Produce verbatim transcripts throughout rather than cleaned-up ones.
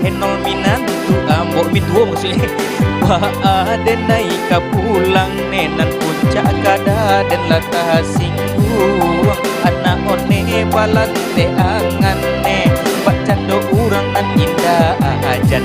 Henol minantu ambo, mintuo maksudnyo. Baa den nai ka pulang ne, nan puncak kada den lah tasingguang. Anak one balanteh angan ne, bak cando urang nan indak ajan.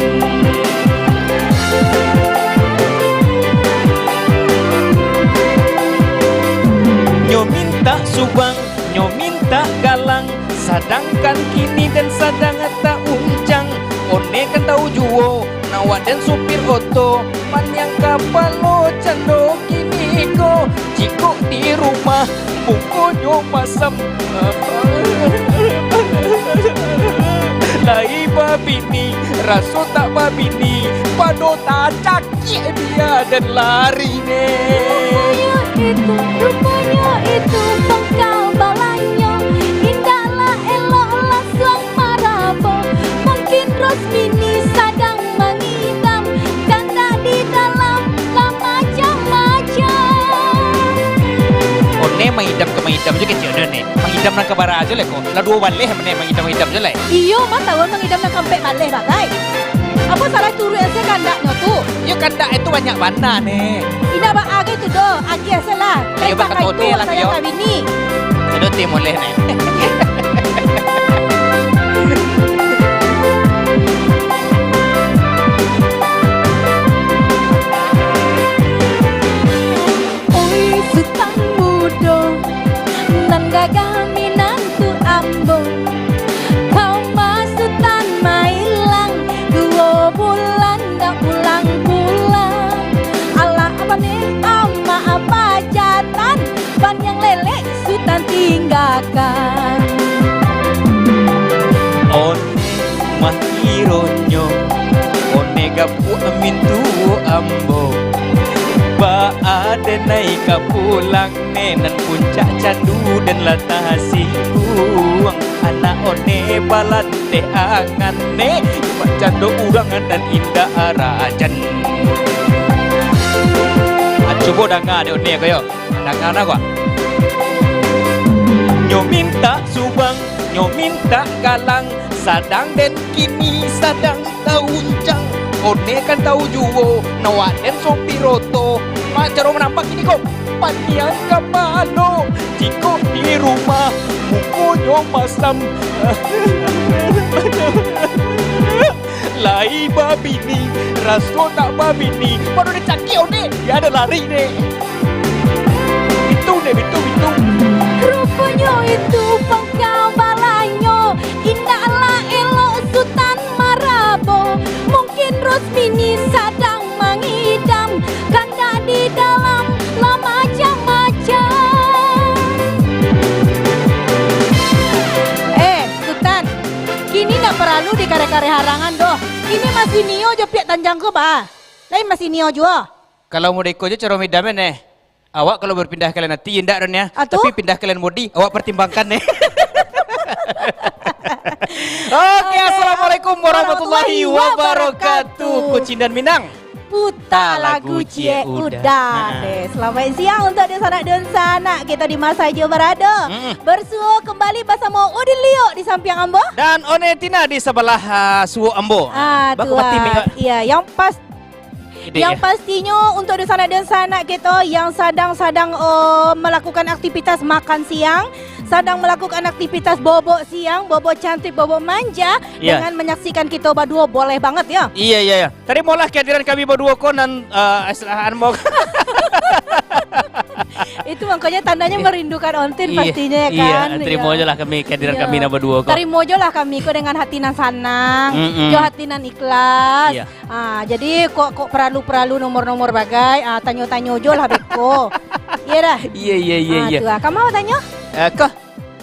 Nyo mintak subang, nyo mintak galang, sadangkan kini den sadang tauncang. One kan tau juo, nan wak den supir oto, paniang kapalo cando kini ko. Jikok di rumah, mukonyo masam. Lai babini, raso tak babini, pado tacak. Ciek bia den lari ne. Ruponyo itu, ruponyo itu pangka balanyo. Indaklah elok lasuang marabo. Mungkin Rosmini sadang mangidam. Kandak di dalam lah macam-macam. One mangidam ka mangidam jo kecek ado ne. Mangidam nan ka bara jo lai ko. Lah duo baleh mane mangidam-idam jo lai. Iyo, mah tahu mangidam nan ka ampek baleh bagai. Apo salah turuik ase kandaknyo tu? Iyo, kandak itu banyak bana ne. Indak baa gai tu doh, agiah se lah. Iyo, bakato ode lah, sayang iyo. Kawini. Sudah ti moleh ne. Oi, Sutan mudo, nan gagah minantu ambo. Kau mah Sutan mailang, duo bulan dak pulang-pulang. Alah, bane amak bajatan, paniang lelek Sutan tinggakan. One mah kironyo, one gapuak mintuo ambo. Baa den nai ka pulang ne, nan puncak candu den lah tasingguang. Anak one balanteh angan ne, bak cando urang nan indak arajan. Ah, cubo danga dek one ko yo. Danga na ko. Nyo mintak subang, nyo mintak galang, sadang den kini sadang tauncang. One kan tau juo, nan wak den sopir oto. Mak caro manampak kini ko, paniang kapalo, jikok di rumah, mukonyo masam. Lai babini, raso tak babini, pado dicakiak one, yo ado lari ne. Bitu ne, bitu, bitu. Ruponyo itu pangka balanyo, indaklah elok Sutan marabo. Mungkin Rosmini sadang mangidam, kandak di dalam lah macam-macam. Eh, Sutan, kini ndak paralu dikareh-kareh harangan doh. Kini masih nio jo piak tanjang ko, ba. Lai masih nio juo. Kalau model iko jo caro midam ne. Awak kalau berpindah kalian hati, indak, Ron, ya. Ah, tu? Tapi pindah kalian body, awak pertimbangkan ne. Oke, assalamualaikum warahmatullahi wabarakatuh. Kucing dan Minang. Puta lagu ciek udah. Udah deh. Selamat siang untuk dunsanak-dunsanak kita di mana saja berada. Mm-mm. Bersuo kembali bersama Udin Liok di samping ambo. Dan One Tina di sebelah, ah, suo ambo. Ah, Baku tu, mati ah, mik, Kak. Iya, yang pas Ide, Yang ya. Pastinyo untuk dunsanak-dunsanak kito yang sadang-sadang, oh, melakukan aktivitas makan siang, sadang melakukan aktivitas bobok siang, bobok cantik, bobok manja, ya, dengan menyaksikan kito baduo, boleh banget, ya. Iya, iya, iya. Tarimolah kehadiran kami baduo ko nan, eh, istilah anmok. Itu makanya tandanya merindukan Ontin. Iya, pastinya, ya, iya, kan? Tarimo, iya, je lah kami, kehadiran, iya, kami nan baduo ko. Tarimo je lah kami ko dengan hati nan sanang, mm-mm, jo hati nan ikhlas. Iya. Ah, jadi kok, kok paralu-paralu nomor-nomor bagai, ah, tanyo-tanyo jo lah beko. Iya dah. Iya, iya, iya, ah, iya. Tu ah. Kamu mau tanyo? Eh, kah?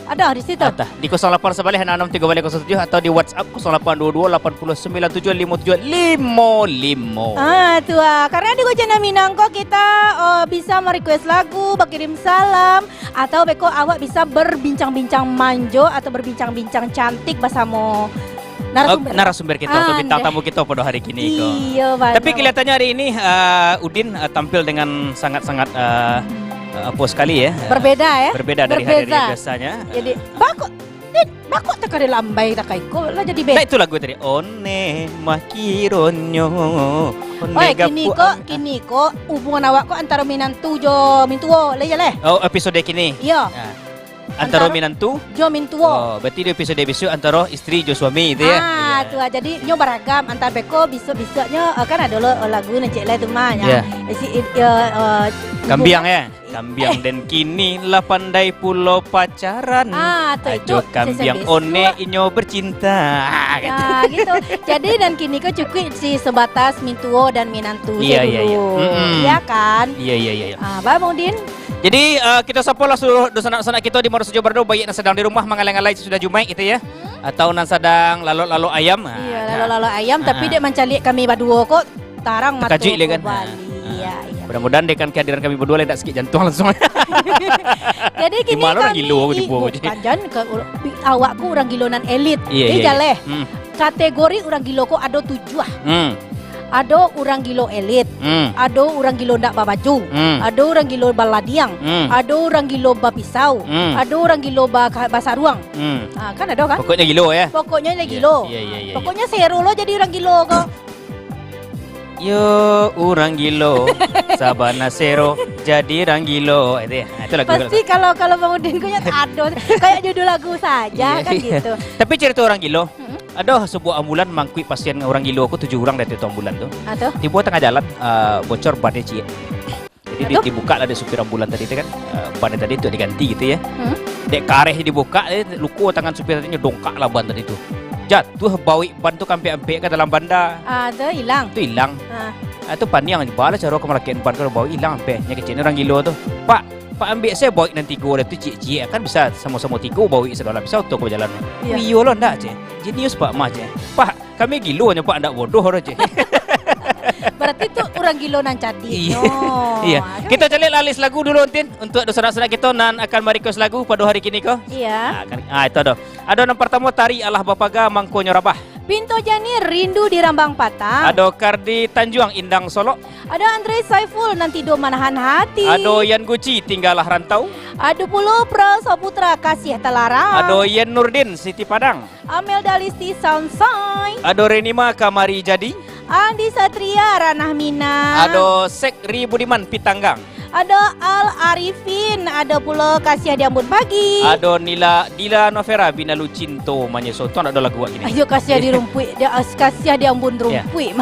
Ada di situ. Ada. Di kosong lapan sabaleh anam anam tigo baleh kosong tujuh atau di WhatsApp kosong lapan dua dua lapan puluh sembilan tujuh limo tujuh limo limo. Ah, tu ah. Karena di Kucing dan Minang ko kita, oh, bisa merequest lagu, berkirim salam, atau beko awak bisa berbincang-bincang manjo atau berbincang-bincang cantik bersama narasumber. Oh, narasumber kita atau bintang tamu kita pada hari kini ko. Iya, benar. Tapi kelihatannya hari ini, eh, Udin, eh, tampil dengan sangat-sangat, eh, eh, apa sekali ya. Berbeda ya? Berbeda dari hari-hari biasanya. Jadi, bagus. Eh, bakok takah lambai takah iko lah jadi band. Nah, itu lagu tadi. One mah kironyo. One Oi, kini gapuang. Ko, kini ko hubungan awak ko antaro minantu jo mintuo, lah iyo leh. Oh, episode kini. Iyo. Nah. Antaro Antaro minantu? Jo mintuo. Oh, berarti di episode besok antaro isteri jo suami itu ya? Ah, iya. Tu lah. Jadi, nyo baragam. Antaro beko, bisuak-bisuaknyo, eh, kan ado lo, eh, lagu nan cek lai tu mah, ya. Iya. Eh, si, eh, eh, Kambiang, hubungan ya? Kambiang den kini lah pandai pulo pacaran. Ah, tu itu, Ajo kambiang sesi one besok. Inyo bercinta. Ah, gitu. Ah, gitu. Jadi, nan kini ko cukuik si sebatas mintuo dan minantu Iya, sajo iya, iya. dulu. Mm-mm. Iya kan? Iya, iya, iya, iya. Ah, Bang Udin? Jadi, eh, kito sapolah saluruh dunsanak-sanak kito di mano sajo barado, baiak nan sadang di rumah mangalai-ngalai sudah Jumaik gitu ya. Hmm. Atau nan sadang lalok-lalok ayam. Ah, Iya, nah. lalok-lalok ayam, tapi Ah. dek mancaliak kami baduo ko tarang mato Takajuik leh ko kan? bali. Ah. Iya, iya. Mudah-mudahan dengan kehadiran kami baduo lah indak sakik jantuang langsung. Jadi kini Di ma lo urang kami gilo ko i-, tibo ko je? bukan, jan, ke, awak ko urang gilo nan elit. Iya, Jadi iya, iya. jaleh. Hmm. Kategori urang gilo ko ado tujuah. Hmm. Ado urang gilo elit, Hmm. ado urang gilo ndak babaju, Hmm. ado urang gilo baladiang, Hmm. ado urang gilo bapisau, Hmm. ado urang gilo ba-, basaruang. Hmm. Ah, kan ado kan? Pokoknyo gilo ya. Pokoknyo lah Iya, gilo. iya, iya, iya, iya. Pokoknyo sero lo jadi urang gilo ko. Yo, urang gilo, sabana sero, jadi urang gilo. Itu ya. Nah, itu lagu Pasti kalau, kalau Bang Udin ko nyo tak ado. Kayak judul lagu saja Iya, kan iya. gitu. Tapi cerita urang gilo, Mm-mm. Ado sabuah ambulan mangkuik pasien urang gilo ko tujuah urang dari tu ambulan tu. Ah, tu? Tibo tangah jalan, eh, bocor bannyo ciek. Jadi, di-, Aduh. dibuka lah dek supir ambulan tadi tu kan, eh, bannyo tadi tu diganti gitu ya. Hmm. Dek kareh dibukak, eh, luko tangan supir tadi nyo dongkak lah ban tadi tu. Jatuah bawik ban tu ka ampek-ampek ka dalam banda. Ah, tu ilang. Tu ilang. Ah. Ah, tu paniang, baa lah caro ka malakek ban ka bawik ilang ampek. Nyo kecek ni urang gilo tu. Pak, Pak, ambiak se bawik nan tigo dah tu ciek-ciek, kan bisa samo-samo tigo bawik sadolah, bisa oto ka bajalan. Iya. Oh, iyo lo ndak, cek. Jenius, Pak, mah, cek. Pak, kami gilo nyo, Pak, ndak bodoh doh, cek. Berarti tu urang gilo nan cadiak. Iya. Nyo. Iya. Aduh. Kita caliak lah list lagu dulu, Tin, untuk dunsanak-sanak kito nan akan ma-request lagu pado hari kini ko. Iya. Ah, kan, ah, itu ado. Ado nan partamo, Tari Alah Bapaga, Mangkonyo Rabah. Pinto Jani, Rindu di Rambang Patang. Ado Kardi Tanjuang, Indang Solok. Ado Andre Saiful, Nan Tido Manahan Hati. Ado Yan Guci, Tinggalah Rantau. Ado pulo Pro Saputra, Kasih Talarang. Ado Yen Nurdin, Siti Padang. Amel Dalisti, Sansai. Ado Renima, Kamari Jadi. Andi Satria, Ranah Minang. Ado Sekri Budiman, Pitanggang. Ado Al Arifin, ado pulo Kasiah di Ambun Pagi. Ado Nila, Dila Novera, Binalu Cinto Manyeso. Tu ado lagu awak kini. Ayo, Kasiah di Rumpuik, di, as-, Kasiah di Ambun Ya. Rumpuik.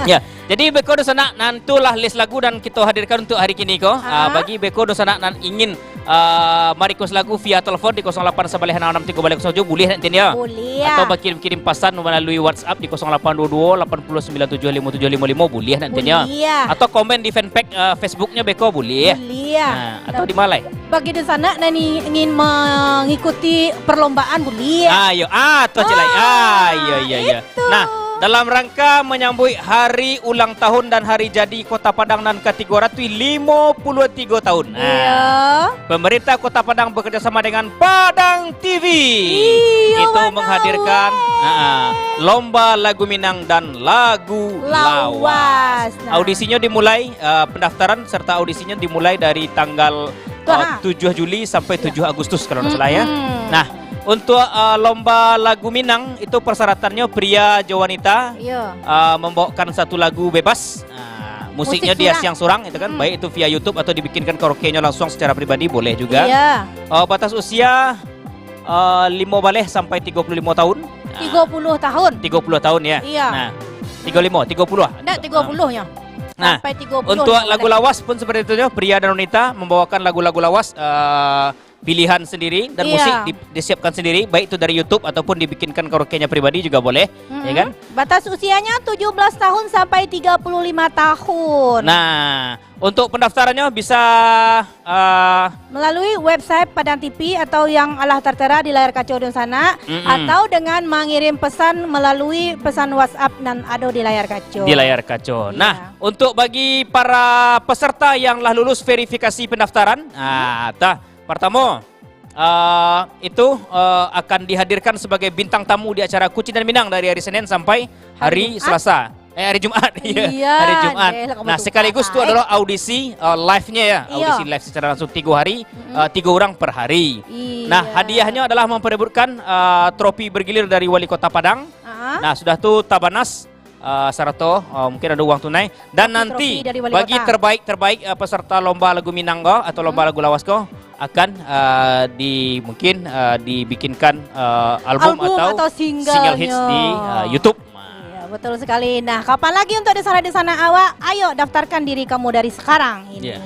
Ya. Jadi, beko dunsanak, nan tu lah list lagu nan kito hadirkan untuk hari kini ko. Ah, Ah. bagi beko dunsanak nan ingin, ah, ma-request lagu via telepon di kosong lapan sabaleh anam anam tigo baleh kosong tujuh, buliah nak, Tin, yo? Buliah. Atau bakirim-kirim pasan malalui WhatsApp di kosong lapan dua dua, lapan puluh sembilan tujuh limo tujuh limo limo, buliah nak, Tin, yo? Buliah. Atau komen di fanpage, ah, Facebook-nyo beko, buliah. Buliah. Nah, atau di ma lai? Bagi dunsanak nan i-, ingin mengikuti perlombaan, buliah. Ah, yo. Ah, tu cek lai. Ah, Ah, iya, iya, iya. itu. Nah, dalam rangka menyambut hari ulang tahun dan hari jadi Kota Padang nan ka tigo ratuih limo puluah tigo tahun. Nah, Iya. pemerintah Kota Padang bekerjasama dengan Padang T V. Iyo, Itu manghadirkan, ah, lomba lagu Minang dan lagu Lawas. Lawas. Nah. Audisinyo dimulai, ah, pendaftaran serta audisinyo dimulai dari tanggal, Tu, ah, ha. tujuh Juli sampai Iya. tujuh Agustus, kalau ndak salah, ya. Mm-mm. Nah, untuk, ah, lomba lagu Minang, itu persyaratannya pria jo wanita, Iya. ah, membawakan satu lagu bebas. Ah, musiknya Musik dia surang. siang surang, itu kan, Mm-mm. baik itu via YouTube atau dibikinkan karaoke-nya langsung secara pribadi, boleh juga. Iya. Ah, batas usia, ah, limo baleh sampai tigo puluh limo tahun. Ah, Tigo puluh tahun. tigo puluh tahun, ya. Iya. Nah, tigo limo, tigo puluh. Ndak, tigo puluh-nyo. Nah, Sampai tigo puluh untuk limo lagu baleh. lawas pun seperti itu, pria dan wanita membawakan lagu-lagu lawas, eh, pilihan sendiri dan Iya. musik di-, disiapkan sendiri, baik itu dari YouTube ataupun dibikinkan karaoke-nya pribadi juga boleh, Mm-mm. ya kan? Batas usianya tujuh belas tahun sampai tiga puluh lima tahun. Nah, untuk pendaftarannya bisa, eh, Melalui website Padang T V atau yang alah tertera di layar kaco dunsanak, Mm-mm. atau dengan mengirim pesan melalui pesan WhatsApp nan ado di layar kaco. Di layar kaco. Iya. Nah, untuk bagi para peserta yang lah lulus verifikasi pendaftaran, Mm-hmm. ah, tah, pertama, ah, itu, ah, akan dihadirkan sebagai bintang tamu di acara Kucindan Minang dari hari Senin sampai Hari hari Jumaat. Selasa. Eh, hari Jumaat. Iya, hari Jumaat. Nah, sekaligus tu adalah audisi, eh, live-nya ya. Iya. Audisi live secara langsung tiga hari, eh, tiga orang per hari. Iya. Nah, hadiahnya adalah memperebutkan, eh, trofi bergilir dari Wali Kota Padang. Ah. Nah, sudah tu tabanas, eh, sarato, eh, mungkin ada uang tunai. Dan nanti bagi terbaik-terbaik, eh, peserta lomba lagu Minang ko atau lomba lagu lawas ko akan, eh, di, mungkin, eh, dibikinkan, eh, album atau single hits di, eh, YouTube. Iya, betul sekali. Nah, kapan lagi untuk di sana-di sana awak? Ayo daftarkan diri kamu dari sekarang ini. Iya.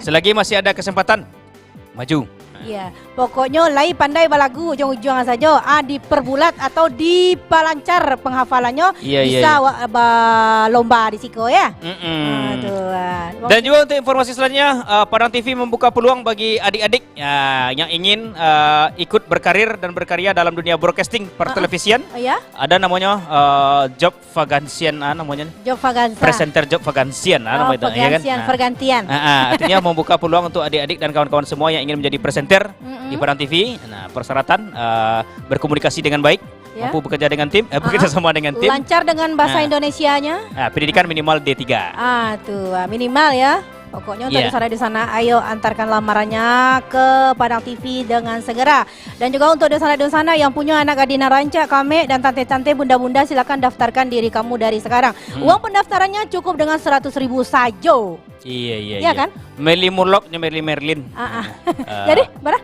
Selagi masih ada kesempatan, maju. Iya, pokoknyo lai pandai balagu, ujuang-ujuangan sajo, ah, diperbulat atau dipalancar penghafalannyo, iya, iya, bisa awak balomba di siko, ya. Mm-mm. Aduh, ah. Dan juga untuk informasi selanjutnya, eh, Padang T V membuka peluang bagi adik-adik, ya, yang ingin, eh, ikut berkarir dan berkarya dalam dunia broadcasting pertelevisian. Ah, ah. Iya. Ada namanya, eh, job vagansian, ah, namanya ni. Job vagansa. Presenter job vagansian, ah, nama itu, ya kan? Vagansian, ah, pergantian. Ah, ah, artinya membuka peluang untuk adik-adik dan kawan-kawan semua yang ingin menjadi presenter di Padang T V. Nah, persyaratan, eh, berkomunikasi dengan baik, mampu bekerja dengan tim, eh, bekerja sama dengan tim. Lancar dengan bahasa Indonesianya. Ah, pendidikan minimal D tiga. Ah, tu, ah, minimal ya. Pokoknya untuk di sana-di sana, ayo antarkan lamarannya ke Padang T V dengan segera. Dan juga untuk dunsanak-dunsanak yang punyo anak gadih nan rancak, kamek, dan tanteh-tanteh, bunda-bunda, silakan daftarkan diri kamu dari sekarang. Hmm. Uang pendaftarannya cukup dengan seratus ribu sajo. Iya, iya, iya. Iya kan? Merlin Monroe jo Merlin Merlin. Ah, ah. Eh, jadi, bara?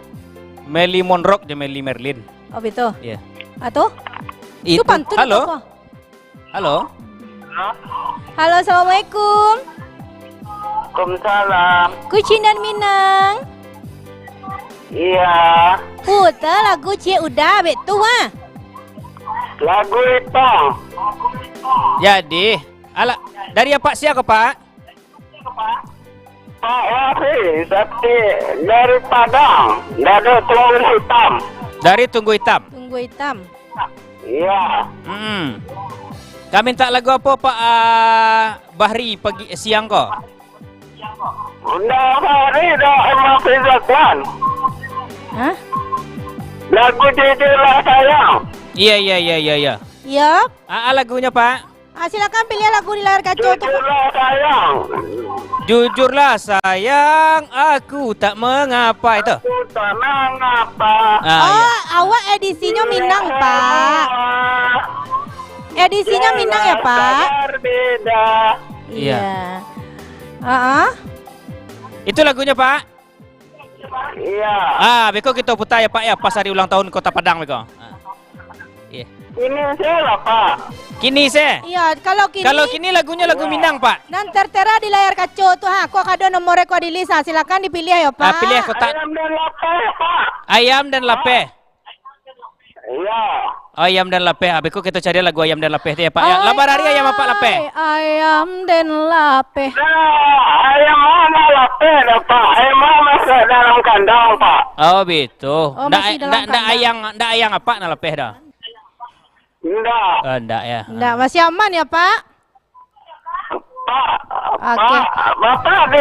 Merlin Monroe jo Merlin Merlin. Oh, betul. Iya. Atau? Itu. Itu pantun atau apa? Halo? Halo, assalamualaikum. Waalaikumsalam. Kucindan Minang. Iya. Puta lagu Ciek Uda, bek tu, ha? Lagu itu. Jadi, ala, dari apa sia ko, Pak? Pak Wahid, tapi dari Padang, dari Tunggui Hitam. Dari Tunggui Hitam. Tunggui Hitam. Iya. Mm-mm. Ka mintak lagu apo, Pak, ah, Bahri, pagi, siang ko? Unda Bahri dah Emma Fizakwan. Hah? Lagu Jujurlah Sayang. Iya, iya, iya, iya, iya. Iya. Ah, ah, lagunya, Pak. Ah, silakan pilih lagu di layar kaca tu. Jujurlah sayang. Jujurlah sayang, aku tak mengapa itu. Aku tak mengapa. Ah, oh, iya. Awak edisinyo Minang, Pak. Edisinyo Minang ya, Pak? Berbeda. Iya. Iya. Ah, ah. Itu lagunya, Pak. Iya. Ah, beko kito puta ya, Pak, ya, pas hari ulang tahun Kota Padang beko. Ah. Iya. Kini se lah, Pak. Kini se? Iya, kalau kini, kalau kini lagunyo lagu Minang, Pak. Nan tertera di layar kaca tu, ha, ko ado nomor ko di list, ha, silakan dipilih ya, Pak. Ah, pilih kotak. Ayam dan lapeh, Pak. Ayam dan lapeh. Iya. Ayam dan lapeh. Habis ko kito cari lagu Ayam dan Lapeh tu ya, Pak. Ya, labar hari ayam apak lapeh. Ayam dan lapeh. Dah, ayam ma nan lapeh dah, Pak? Ayam ma masuk dalam kandang, Pak? Oh, betul. Oh, ndak, masih dalam ndak, ndak kandang. Ayam, ndak ayam apak nan lapeh dah? Ndak. Oh, ndak ya. Ndak, masih aman ya, Pak? Pak, oke. Pak, Bapak di...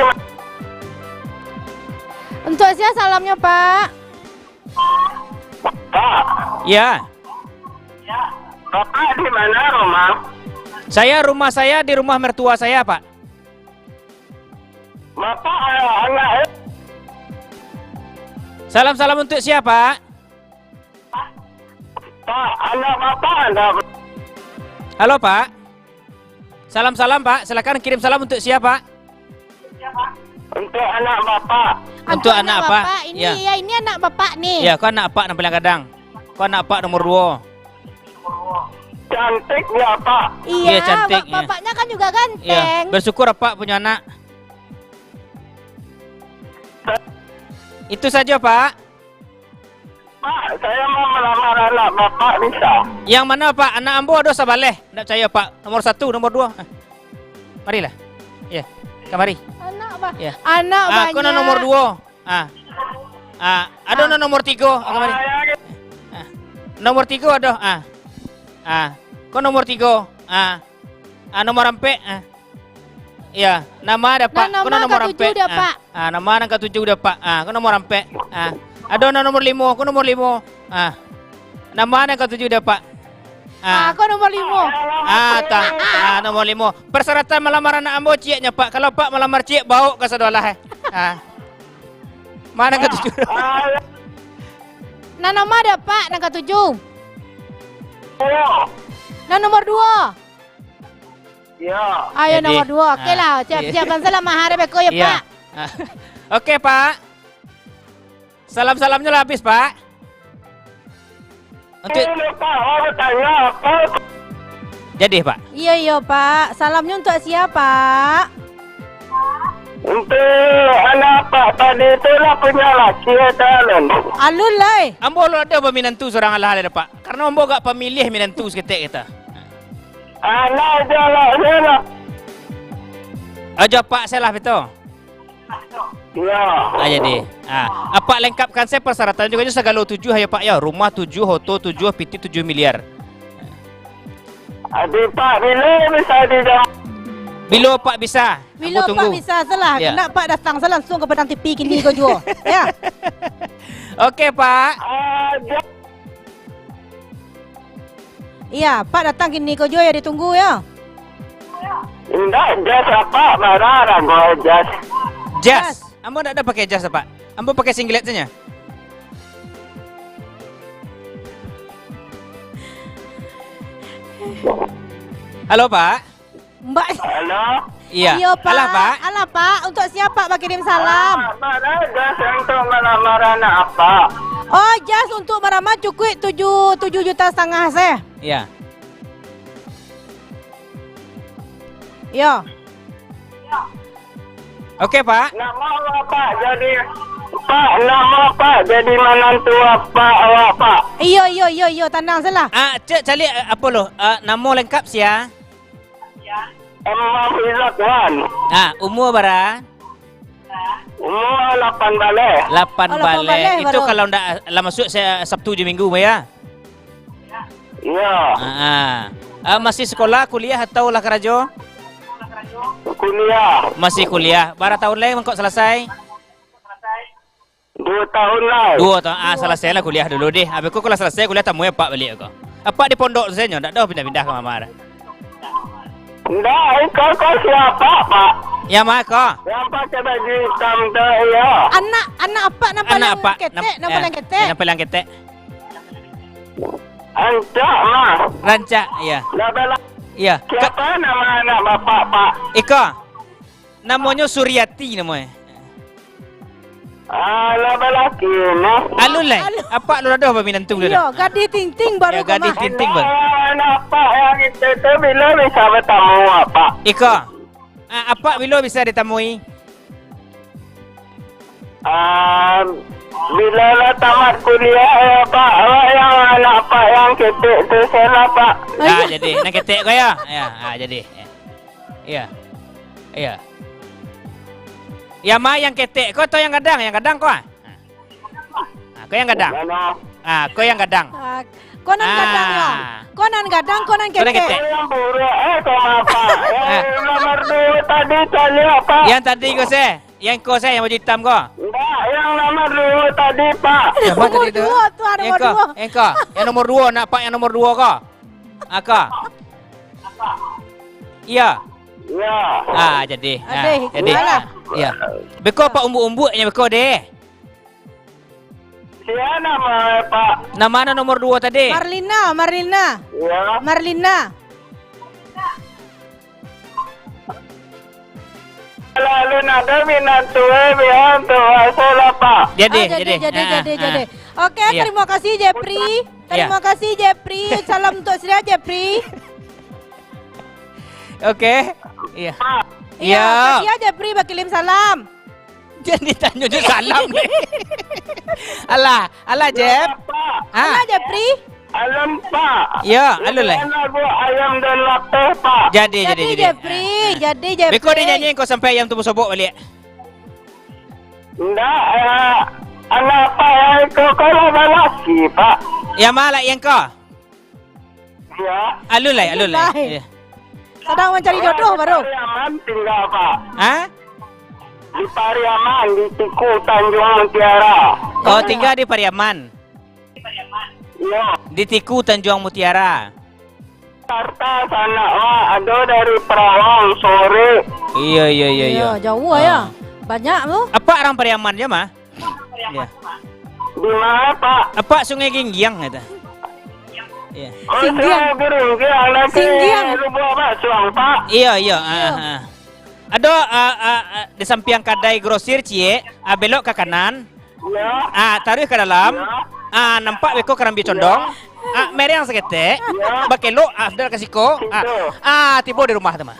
Untuk sia salamnya, Pak? Pak. Ya. Bapak di mana rumah? Saya, rumah saya di rumah mertua saya, Pak. Bapak, eh, anak, eh? Salam-salam untuk sia, Pak? Pak, anak Bapak ada. Halo, Pak. Salam-salam, Pak. Silakan kirim salam untuk sia, Pak? Untuk anak Bapak. Untuk anak Bapak. Ini ya, ini anak Bapak nih. Ya, ko anak Apak nan paling gadang. Ko anak Apak nomor duo. Cantik ya, Pak. Iya, cantik. Bapaknya kan juga ganteng. Iya, bersyukur Apak punya anak. Itu saja, Pak. Pak, saya mau melamar anak Bapak, bisa? Yang mana, Pak? Anak ambo ado sabaleh. Ndak picayo, Pak. Nomor satu, nomor duo. Ah. Marilah. Ya, kamari. Anak, Pak. Ya. Anak banyak. Ah, ko nan nomor duo. Ah. Ah, ado nan nomor tigo. Ah, kamari. Ah. Nomor tigo ado. Ah. Ah. Ko nomor tigo. Ah. Ah, nomor ampek. Ah. Ya, nan ma dah, Pak? Ko nan nomor ampek. Ah, nan ma nan katuju dah, Pak? Ah, ko nomor ampek. Ah. Ado nan nomor limo, ko nomor limo. Ah. Nan ma nan katuju dah, Pak? Ah, ko nomor limo. Ah, ta. Ah, nomor limo. Persyaratan malamar anak ambo cieknyo, Pak. Kalau Pak malamar ciek, baok ka sado alah, eh. Ah. Mano ka tujuh? Nan ma ado, Pak, nan ka tujuh? Nan nomor duo. Yo. Ayo, jadi, nomor duo. Oke lah, siap, iya. Siap. Salam mahar beko ya, Pak. Ah. Oke, Pak. Salam-salamnyo lah habis, Pak. Untuk Ini, Pak, mau tanya apa? Jadi, Pak. Iyo, iyo, Pak. Salamnyo untuk sia, Pak? Untuk anak Pak tadi tu lah punya laki atau alun? Alun lai. Ambo lo ado baminantu surang alah lai, Pak. Karena ambo agak pamiliah minantu saketek kita. Anak jalaknyo lah. Ajo Pak salah betul. Iyo. Ah, jadi. Ah, Apak lengkapkan sajo persyaratan juo, sagalo tujuah yo, Pak, yo. Rumah tujuah, oto tujuah, pitih tujuah miliar. Ado, Pak, bilo bisa dijawab? Bilo Apak bisa? Bilo Apak bisa salah, ya. Kena Apak datang sajo langsung ka Padang Tipi kini ko juo. Ya. Oke, Pak. Ah, ja- Iya, Pak datang kini ko juo, ya, ditunggu, ya. Indak, jas Apak, bara harago jas? Jas. Jas. Ambo ndak ado pakai jas, Pak. Ambo pakai singlet sajo. Halo, Pak. Mbak. Halo. Iya. Iyo, Pak. Alah, Pak. Alah, Pak. Untuk sia Apak bakirim salam? Ah, bara jas untuk malamar anak Apak? Oh, jas untuk malamar cukuik tujuah, tujuah juta satangah sajo. Iya. Iyo. Oke, Pak. Namo Apak jadi, Pak, namo Apak jadi manantu Apak, awak, Pak? Iyo, iyo, iyo, iyo, tanang sajolah. Ah, cek caliak, eh, apo lo? Eh, namo lengkap sia? Imam Izakwan. Ah, umua bara? Umua lapan baleh. Lapan baleh. Oh, lapan baleh. Itu baru. Kalau ndak lah masuak sa-, Sabtu jo Minggu, ya? Iyo. Ah, ah. Ah, masih sekolah, kuliah, atau lah karajo? Kuliah. Masih kuliah. Bara tahun lai mangko salasai? Duo tahun lai. Duo tahun. Ah, salasailah kuliah dulu deh. Abih ko, ko lah salasai kuliah, tamui Apak baliak ko. Apak di pondok sajo, ndak doh pindah-pindah ka ma-ma. Ndak, iko ko sia Apak, Pak? Nan ma ko? Nan pakai baju itam tu, iyo. Anak, anak Apak nan paling ketek, nan paling ketek. Nan paling ketek. Rancak mah. Rancak, iyo. Lah bala- Iyo. Sia namo anak Bapak, Pak? Iko. Namonyo Suriati namonyo. Alah, balaki, nah. Alun lai. Alun. Apak alun ado baminantu tu. Iyo, gadih tinting baru. Iyo, gadih tinting baru. Anak Apak nan itu tu bilo bisa batamu, Apak? Iko. Ah, Apak bilo bisa ditamui? Ah, bilo lah tamat kuliah, yo, Pak. Awak nan anak Apak nan ketek tu sajolah, Pak. Ah, jadi. Nan ketek ko, yo? Yo, ah, jadi. Iyo. Iyo. Nan ma nan ketek ko atau nan gadang? Nan gadang ko, ah? Ah, ko nan gadang. Ah, ko nan gadang. Ah, ko nan gadang, yo. Ko nan gadang, ko nan ketek. Ko nan ketek. Ko nan buruak, eh, ko ma, Pak? Eh, nan nomor duo tadi caliak, Pak. Nan tadi ko se, nan ko se, nan baju itam ko. Ndak, nan nomor duo tadi, Pak. Nan ma tadi tu? Nan nomor duo tu, ah, nan ko, nomor duo. Nan ko. Nan nomor duo, nak, Pak, nan nomor duo ko. Aka. Iyo. Iyo. Ah, jadi. Ah, jadi. Alah. Iyo. Beko Apak umbuak-umbuaknyo beko deh. Sia namo, Pak? Nan ma nan nomor duo tadi? Marlina, Marlina. Iyo. Marlina. Lalu nado minantu, eh, biar tu, asal, Pak. Jadi, ah, jadi, jadi, jadi, ah, jadi, ah. Oke, iyo. Terima kasih, Jeffrey. Iyo. Terima kasih, Jeffrey. Salam untuk sia, Jeffrey. Oke. Iyo. Pak. Iyo. Iyo, ka sia Jeffrey bakirim salam. Jan ditanyo jo salam. Alah, alah, Jeff. Pak. Ha? Alah, Jeffrey. Alun, Pak. Yo, alun lai. Lagu Ayam dan Lapeh, Pak. Jadi, jadi, jadi, jadi. Jeffrey, ha, ha. Jadi, Jeffrey. Beko dinyanyi ko sampai ayam tu basobok baliak. Ndak, eh, anak Pak, eh, ko, ko lah balaki, Pak. Nan ma lai nan ko? Iyo. Alun lai, alun lai. Alun lai. Iyo. Sadang mancari jodoh baru. Di Pariaman tingga, Pak. Ha? Di Pariaman, di Tiku, Tanjuang Mutiara. Oh, tingga di Pariaman. Iyo. Di Tiku, Tanjuang Mutiara. Jakarta, sanak wak, ado dari Perawang, sore. Iyo, iyo, iyo, iyo. Iyo, jauah, ya. Ah. Banyak tu. Apak urang Pariaman se mah? Iyo. Di ma, Pak? Apak Sungai Ginggiang, kata. Iyo. Oh, Singgiang. Sungai Ginggiang, nak Singgiang. Lubuak Basuang, Pak. Iyo, iyo. Iyo. Ah, ah. Ado, ah, ah, ah, di sampiang kadai grosir ciek, ah, belok ka kanan. Iyo. Ah, taruih ka dalam. Iyo. Ah, nampak beko karambia condong. Iyo. Ah, mereng saketek. Iyo. Bakelok, ah, sudah ka siko. Ah, situ. Ah, tibo di rumah tu mah.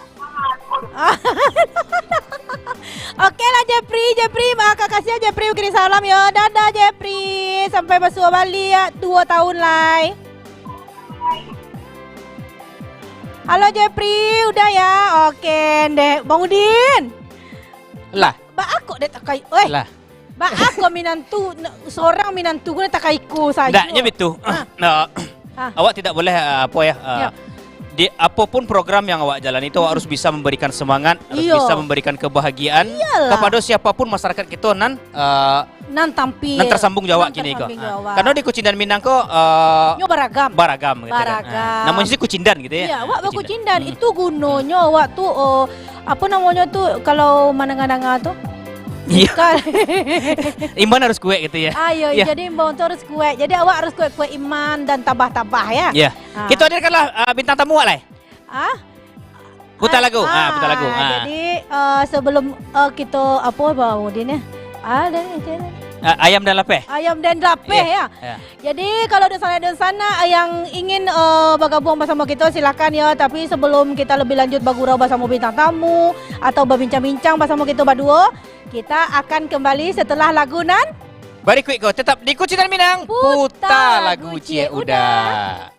Oke lah, Jeffrey, Jeffrey, makasih ya, Jeffrey, ukirim salam yo. Dadah, Jeffrey, sampai basuo baliak duo tahun lai. Halo, Jeffrey, udah ya? Oke, ndeh. Bang Udin. Lah. Ba-, ba-, ako dek takai, eh. Lah. Ba-, ako minantu, n-, seorang minantu ko takai iko sajo. Ndaknyo bitu. Ah. Nah, ah, awak tidak boleh, ah, apo ya, ah, ya, di apapun program yang awak jalani itu, awak harus bisa memberikan semangat, harus, iyo, bisa memberikan kebahagiaan, iyalah, kepada siapapun masyarakat kita nan, ah, nan tampil, nan tersambung jo awak kini ko. Nan tersambung jo awak. Ah. Karena di Kucindan Minang ko, eh, nyo baragam. Baragam, gitu kan. Baragam. Ah. Namonyo sih Kucindan gitu ya. Iya, ah, awak bakucindan. Hmm. Itu gunonyo awak tu, eh, apa namonyo tu, kalau mandanga-danga tu? Iya. Bukan. Iman harus kuat gitu ya. Ah, iya, iya. Jadi imbau tu harus kuat. Jadi awak harus kuat-kuat iman dan tabah-tabah ya. Iya. Ah. Kita hadirkanlah, eh, bintang tamu awak lai. Ah? Putar lagu. Ah, putar lagu. Ah, ah. Jadi, eh, sebelum, eh, kita, apa, Bang Udin, ya? Ah, dah ni, dah ni. Ah, Ayam dan Lapeh. Ayam dan Lapeh, ya, ya. Ya. Jadi, kalau dunsanak-dunsanak yang ingin, eh, bergabung bersama kita, silakan, ya. Tapi sebelum kita lebih lanjut bergurau bersama bintang tamu atau berbincang-bincang bersama kita berdua, kita akan kembali setelah lagu nan barikuik ko. Tetap di Kucindan Minang, putar lagu ciek uda.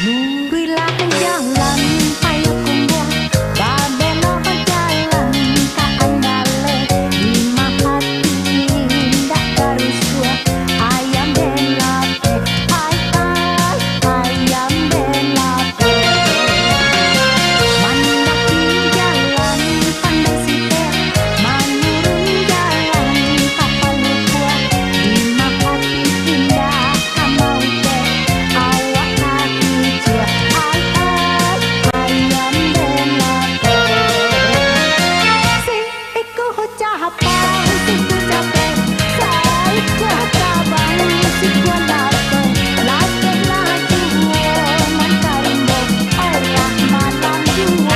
Luruihlah jalan, ayo kumbuah, babelok jalan ka Andaleh, di Mahati indak tarusuah, ayam den lapeh, ai, ai, ayam den lapeh. Mandaki jalan Pandai Siteh, manurun jalan ka Palukuah, di Mahati indak ka Maute, awak ka Kuciak, ai, ai, ayam den lapeh. Saikua capang, saikua capek, saikua tabang, saikua lapeh, lapeh lah juo nan tarimbok, alah malam juo.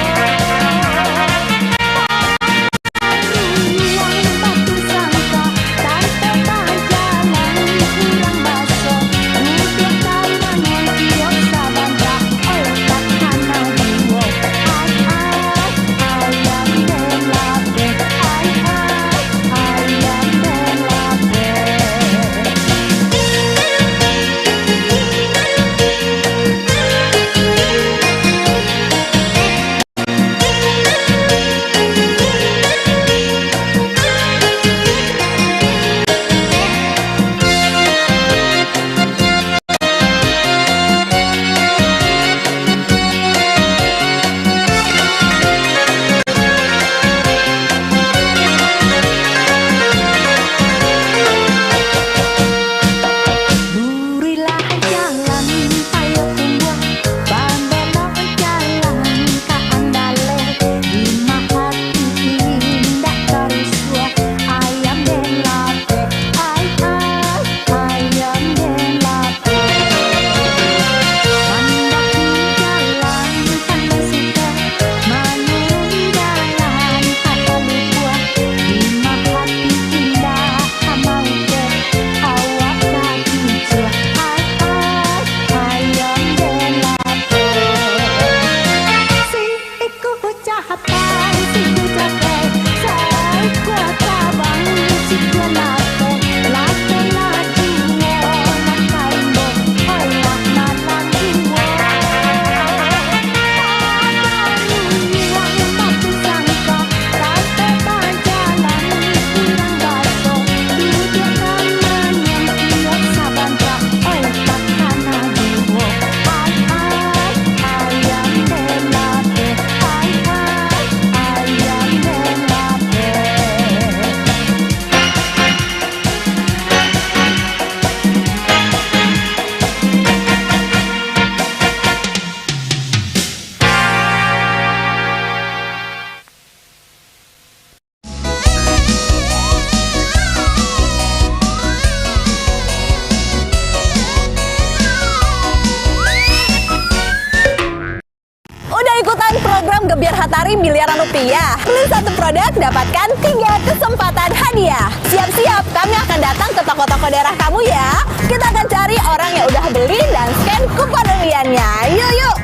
Hatari miliaran rupiah. Beli satu produk, dapatkan tiga kesempatan hadiah. Siap-siap, kami akan datang ke toko-toko daerah kamu ya. Kita akan cari orang yang udah beli dan scan kupon undiannya. Yuk, yuk.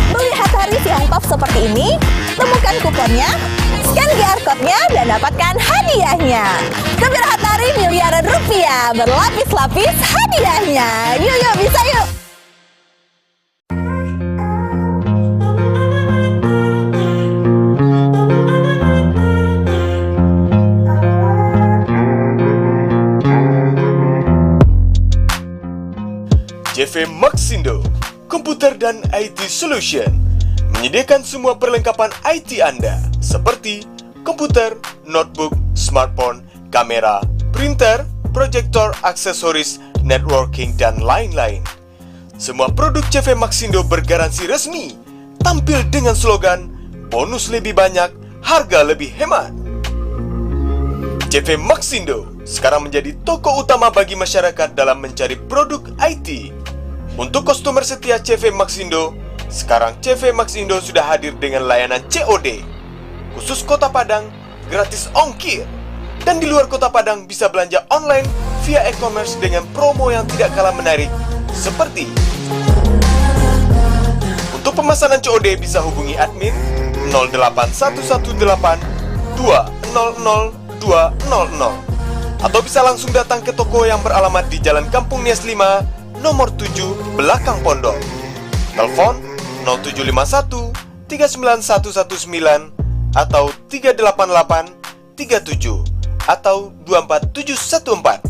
Beli Hatari si Hong Pop seperti ini, temukan kuponnya, scan Q R code-nya, dan dapatkan hadiahnya. Kebir Hatari miliaran rupiah, berlapis-lapis hadiahnya. Yuk, yuk, bisa yuk. C V Maxindo, Komputer dan I T Solution, menyediakan semua perlengkapan I T Anda, seperti komputer, notebook, smartphone, kamera, printer, proyektor, aksesoris, networking, dan lain-lain. Semua produk C V Maxindo bergaransi resmi, tampil dengan slogan, "Bonus lebih banyak, harga lebih hemat." C V Maxindo sekarang menjadi toko utama bagi masyarakat dalam mencari produk I T. Untuk customer setia C V Maxindo, sekarang C V Maxindo sudah hadir dengan layanan C O D, khusus Kota Padang, gratis ongkir. Dan di luar Kota Padang bisa belanja online via e-commerce dengan promo yang tidak kalah menarik, seperti untuk pemesanan C O D bisa hubungi admin nol delapan satu satu delapan dua nol nol dua nol nol, atau bisa langsung datang ke toko yang beralamat di Jalan Kampung Nias lima, nomor tujuh, belakang pondok. Telepon nol tujuh lima satu tiga sembilan satu satu sembilan atau tiga delapan delapan tiga tujuh atau dua empat tujuh satu empat.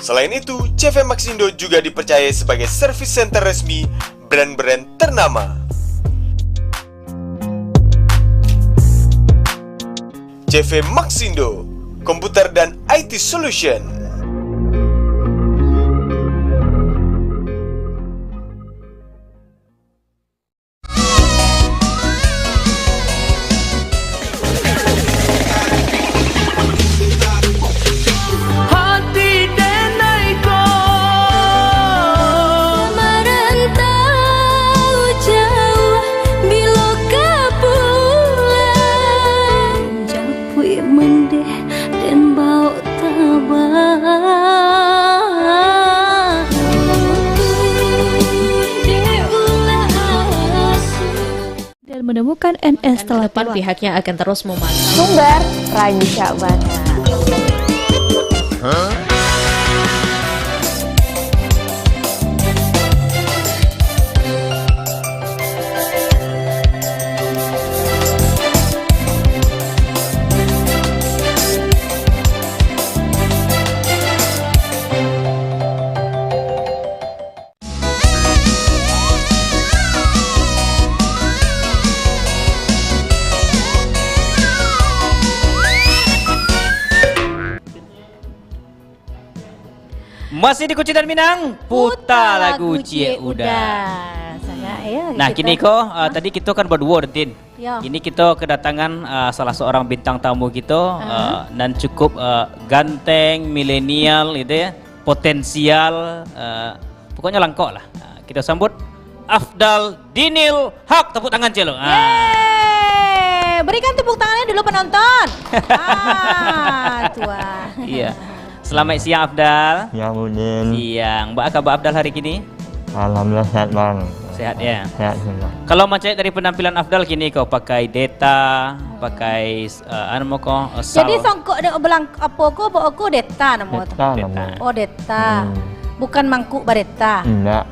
Selain itu, C V Maxindo juga dipercayai sebagai service center resmi brand-brand ternama. C V Maxindo, komputer dan I T solution. Hati denai ko marantau jauah, bilo ka pulang? Japuik mandeh den baok tabah. Dek ulah asuh. Dan menemukan N S telah tepat, pihaknya akan terus memasang. Sumber, rancak bana. Masih di Kucindan Minang, puta lagu Ciek Uda. Sangat, ya. Nah, kini ko, ah, tadi kito kan baduo, Tin. Ya. Kini kito kedatangan, ah, salah seorang bintang tamu kito, ah, nan cukup, ah, ganteng, milenial gitu ya, potensial, ah, pokoknya langkok lah. Ah, kito sambut Afdal Dinil Haq, tepuk tangan, Celo. Ah. Yeay! Berikan tepuk tangannya dulu, penonton. Ah, tuah. Iya. Selamat siang, Afdal. Siang, Udin. Siang. Baa kaba Afdal hari kini? Alhamdulillah, sehat, Bang. Sehat, ya? Sehat, Bang. Kalau mancaliak dari penampilan Afdal kini, ko pakai deta, pakai, eh, anu ko, eh, sal. Jadi, songkok dek belang-, apo ko, bao ko deta namo tu? Deta namo. Oh, deta. Hmm. Bukan mangkuk bareta. Indak.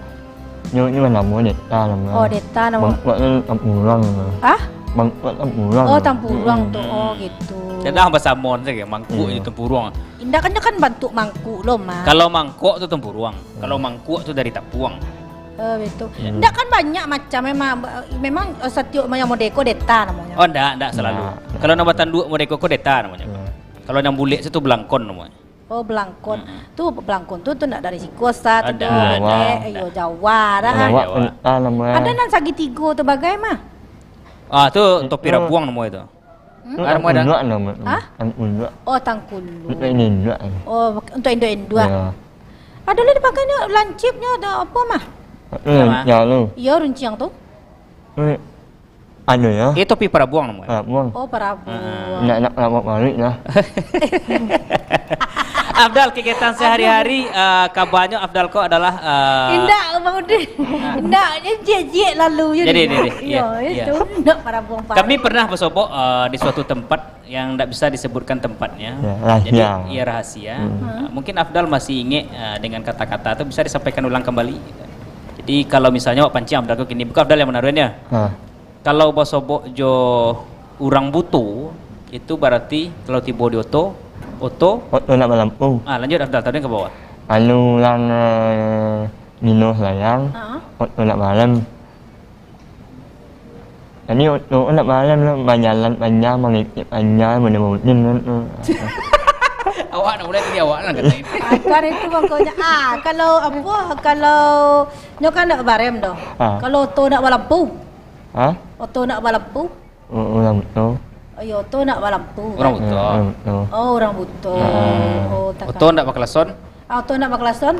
Nyo, nyo namo deta namo. Oh, deta namo. Mangkuak tu tampuruang. Hah? Mangkuak tampuruang. Oh, tampuruang tu. Hmm. Oh, gitu. Jan basamon sajo, mangkuak jo tampuruang. Indak, kan nyo kan bantuak mangkuk lo, Mak. Kalau mangkok tu tampuruang. Kalau mangkuak tu dari tapuang. Oh, betul. Ya. Ndak, kan banyak macam memang, memang, eh, satiok yang model ko deta namonyo. Oh, ndak, ndak selalu. Ndak. Kalau nan batanduak model ko, ko deta namonyo. Ya. Kalau nan bulek tu, tu belangkon namonyo. Oh, belangkon. Mm-mm. Tu belangkon tu, tu ndak dari siko, Ustaz. Ada, tu ada. Jawa, eh, ndak. Yo, Jawa dah. Jawa, Jawa. Ada nan sagitigo tu bagai mah. Ah, tu topi rabuang namo itu. Hmm? Itu tangkulak namo itu. Hah? Tangkulak. Oh, tangkulak. Untuk induak. Oh, untuk induak-induak. Ya. Padahal dipakainyo lancipnyo atau apo mah? Hmm, Sama. Ya lu. Iyo, runciang tu. Hmm. Anu ya. Itu topi parabuang namanya. Parabuang. Oh, parabuang. Ah. Nak, nak parabuang balik lah. Afdal, kegiatan sehari-hari, eh, kabanyo Afdal ko adalah, eh, Indak, Bang Udin. Ah. Indak, dia jiek-jiek lalu je Jadi, dia. Jadi, Iyo, iya, iya. Itu. Nak parabuang Kami pernah basobok, eh, di suatu tempat yang ndak bisa disebutkan tempatnya. Ya, Jadi, rahasia. Iya, rahasia. Hmm. Ah, mungkin Afdal masih ingek, eh, dengan kata-kata tu bisa disampaikan ulang kembali. Jadi, kalau misalnya awak pancing Afdal ko kini, bukan Afdal yang manaruihnyo. Ah. Kalau basobok jo urang buto, itu barati kalau tibo di oto, oto Oto nak balampu. Ah, lanjut Afdal, tadi ka bawah. Anu urang, eh, mino layang, Ha? oto nak balam. Tadi oto nak balam lah, bajalan panjang, mangecek panjang, mudah-mudahan tu. Awak nak mulai tadi awak lah kata ini. Akar itu pokoknya. Ah, kalau apa, kalau nyo kan nak barem doh. Ah. Kalau oto nak balampu. Ha? Oto nak balampu. U-, urang buto. Oh, iyo, oto nak balampu. Urang buto. Ya, urang buto. Oh, urang buto. Ah. Oh, takah. Oto ndak bakalason? Ah, oto ndak bakalason?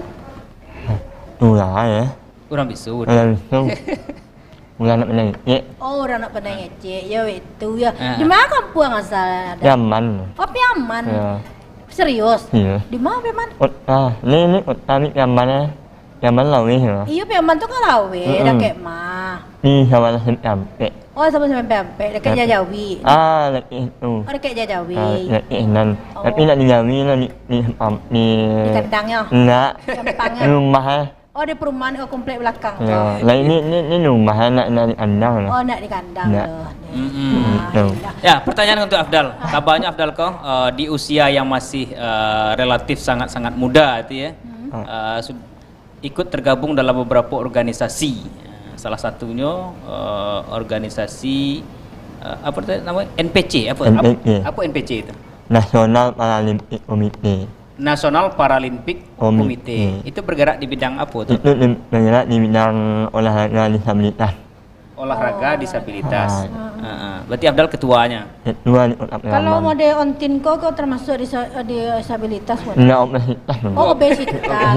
Tu lah, ya. Urang bisu. Urang bisu. Urang nak pandai ngecek. Oh, urang nak pandai ngecek. Ya, itu ya. Ah. Di mana kampuang asal ada? Piaman. Oh, Piaman. Ya. Serius? Iya. Di mana Piaman? Ot-, ah, ni, ni, ot-, ah, ni Piaman, eh. Piaman laweh, ya. Iyo, Piaman tu kan laweh, Mm-mm. dakek mah. Di Sawalah Sampai Ampek. Oh, Sawalah Sampai Ampek, dakek Ya. Jajawi. Ah, dakek itu. Oh, dakek Jajawi. Ah, dakek nan. Oh. Tapi nak di Jawi lah, di, di, am, di Di kandangnya? Nak. Gampangnya? Rumah, eh. Oh, di perumahan, oh, komplek belakang tu. Ya, lah ini, ini, ini rumah, eh, nak, nak di kandang lah. Oh, nak di kandang Nak. tu. Mm-mm. Ah, Gitu. iyalah. Ya, pertanyaan untuk Afdal. Ah. Kabarnya Afdal ko, eh, di usia yang masih, eh, relatif sangat-sangat muda itu ya. Hmm. Ah. Eh, sud-, ikut tergabung dalam beberapa organisasi. Eh, salah satunyo, eh, organisasi, eh, apa tu nama? N P C, apa? Ap-, N P C. Apa N P C itu? National Paralympic Committee. National Paralympic Committee. Committee. Itu bergerak di bidang apa tu? Itu di, bergerak di bidang olahraga disabilitas. Olahraga Oh. disabilitas. Ah. Ha, ha. Berarti Afdal ketuanya. Ketua di Kota Kalau Piaman. Model Ontin ko, ko termasuk disa-, disabilitas bukan? Enggak, obesitas. Oh, obesitas.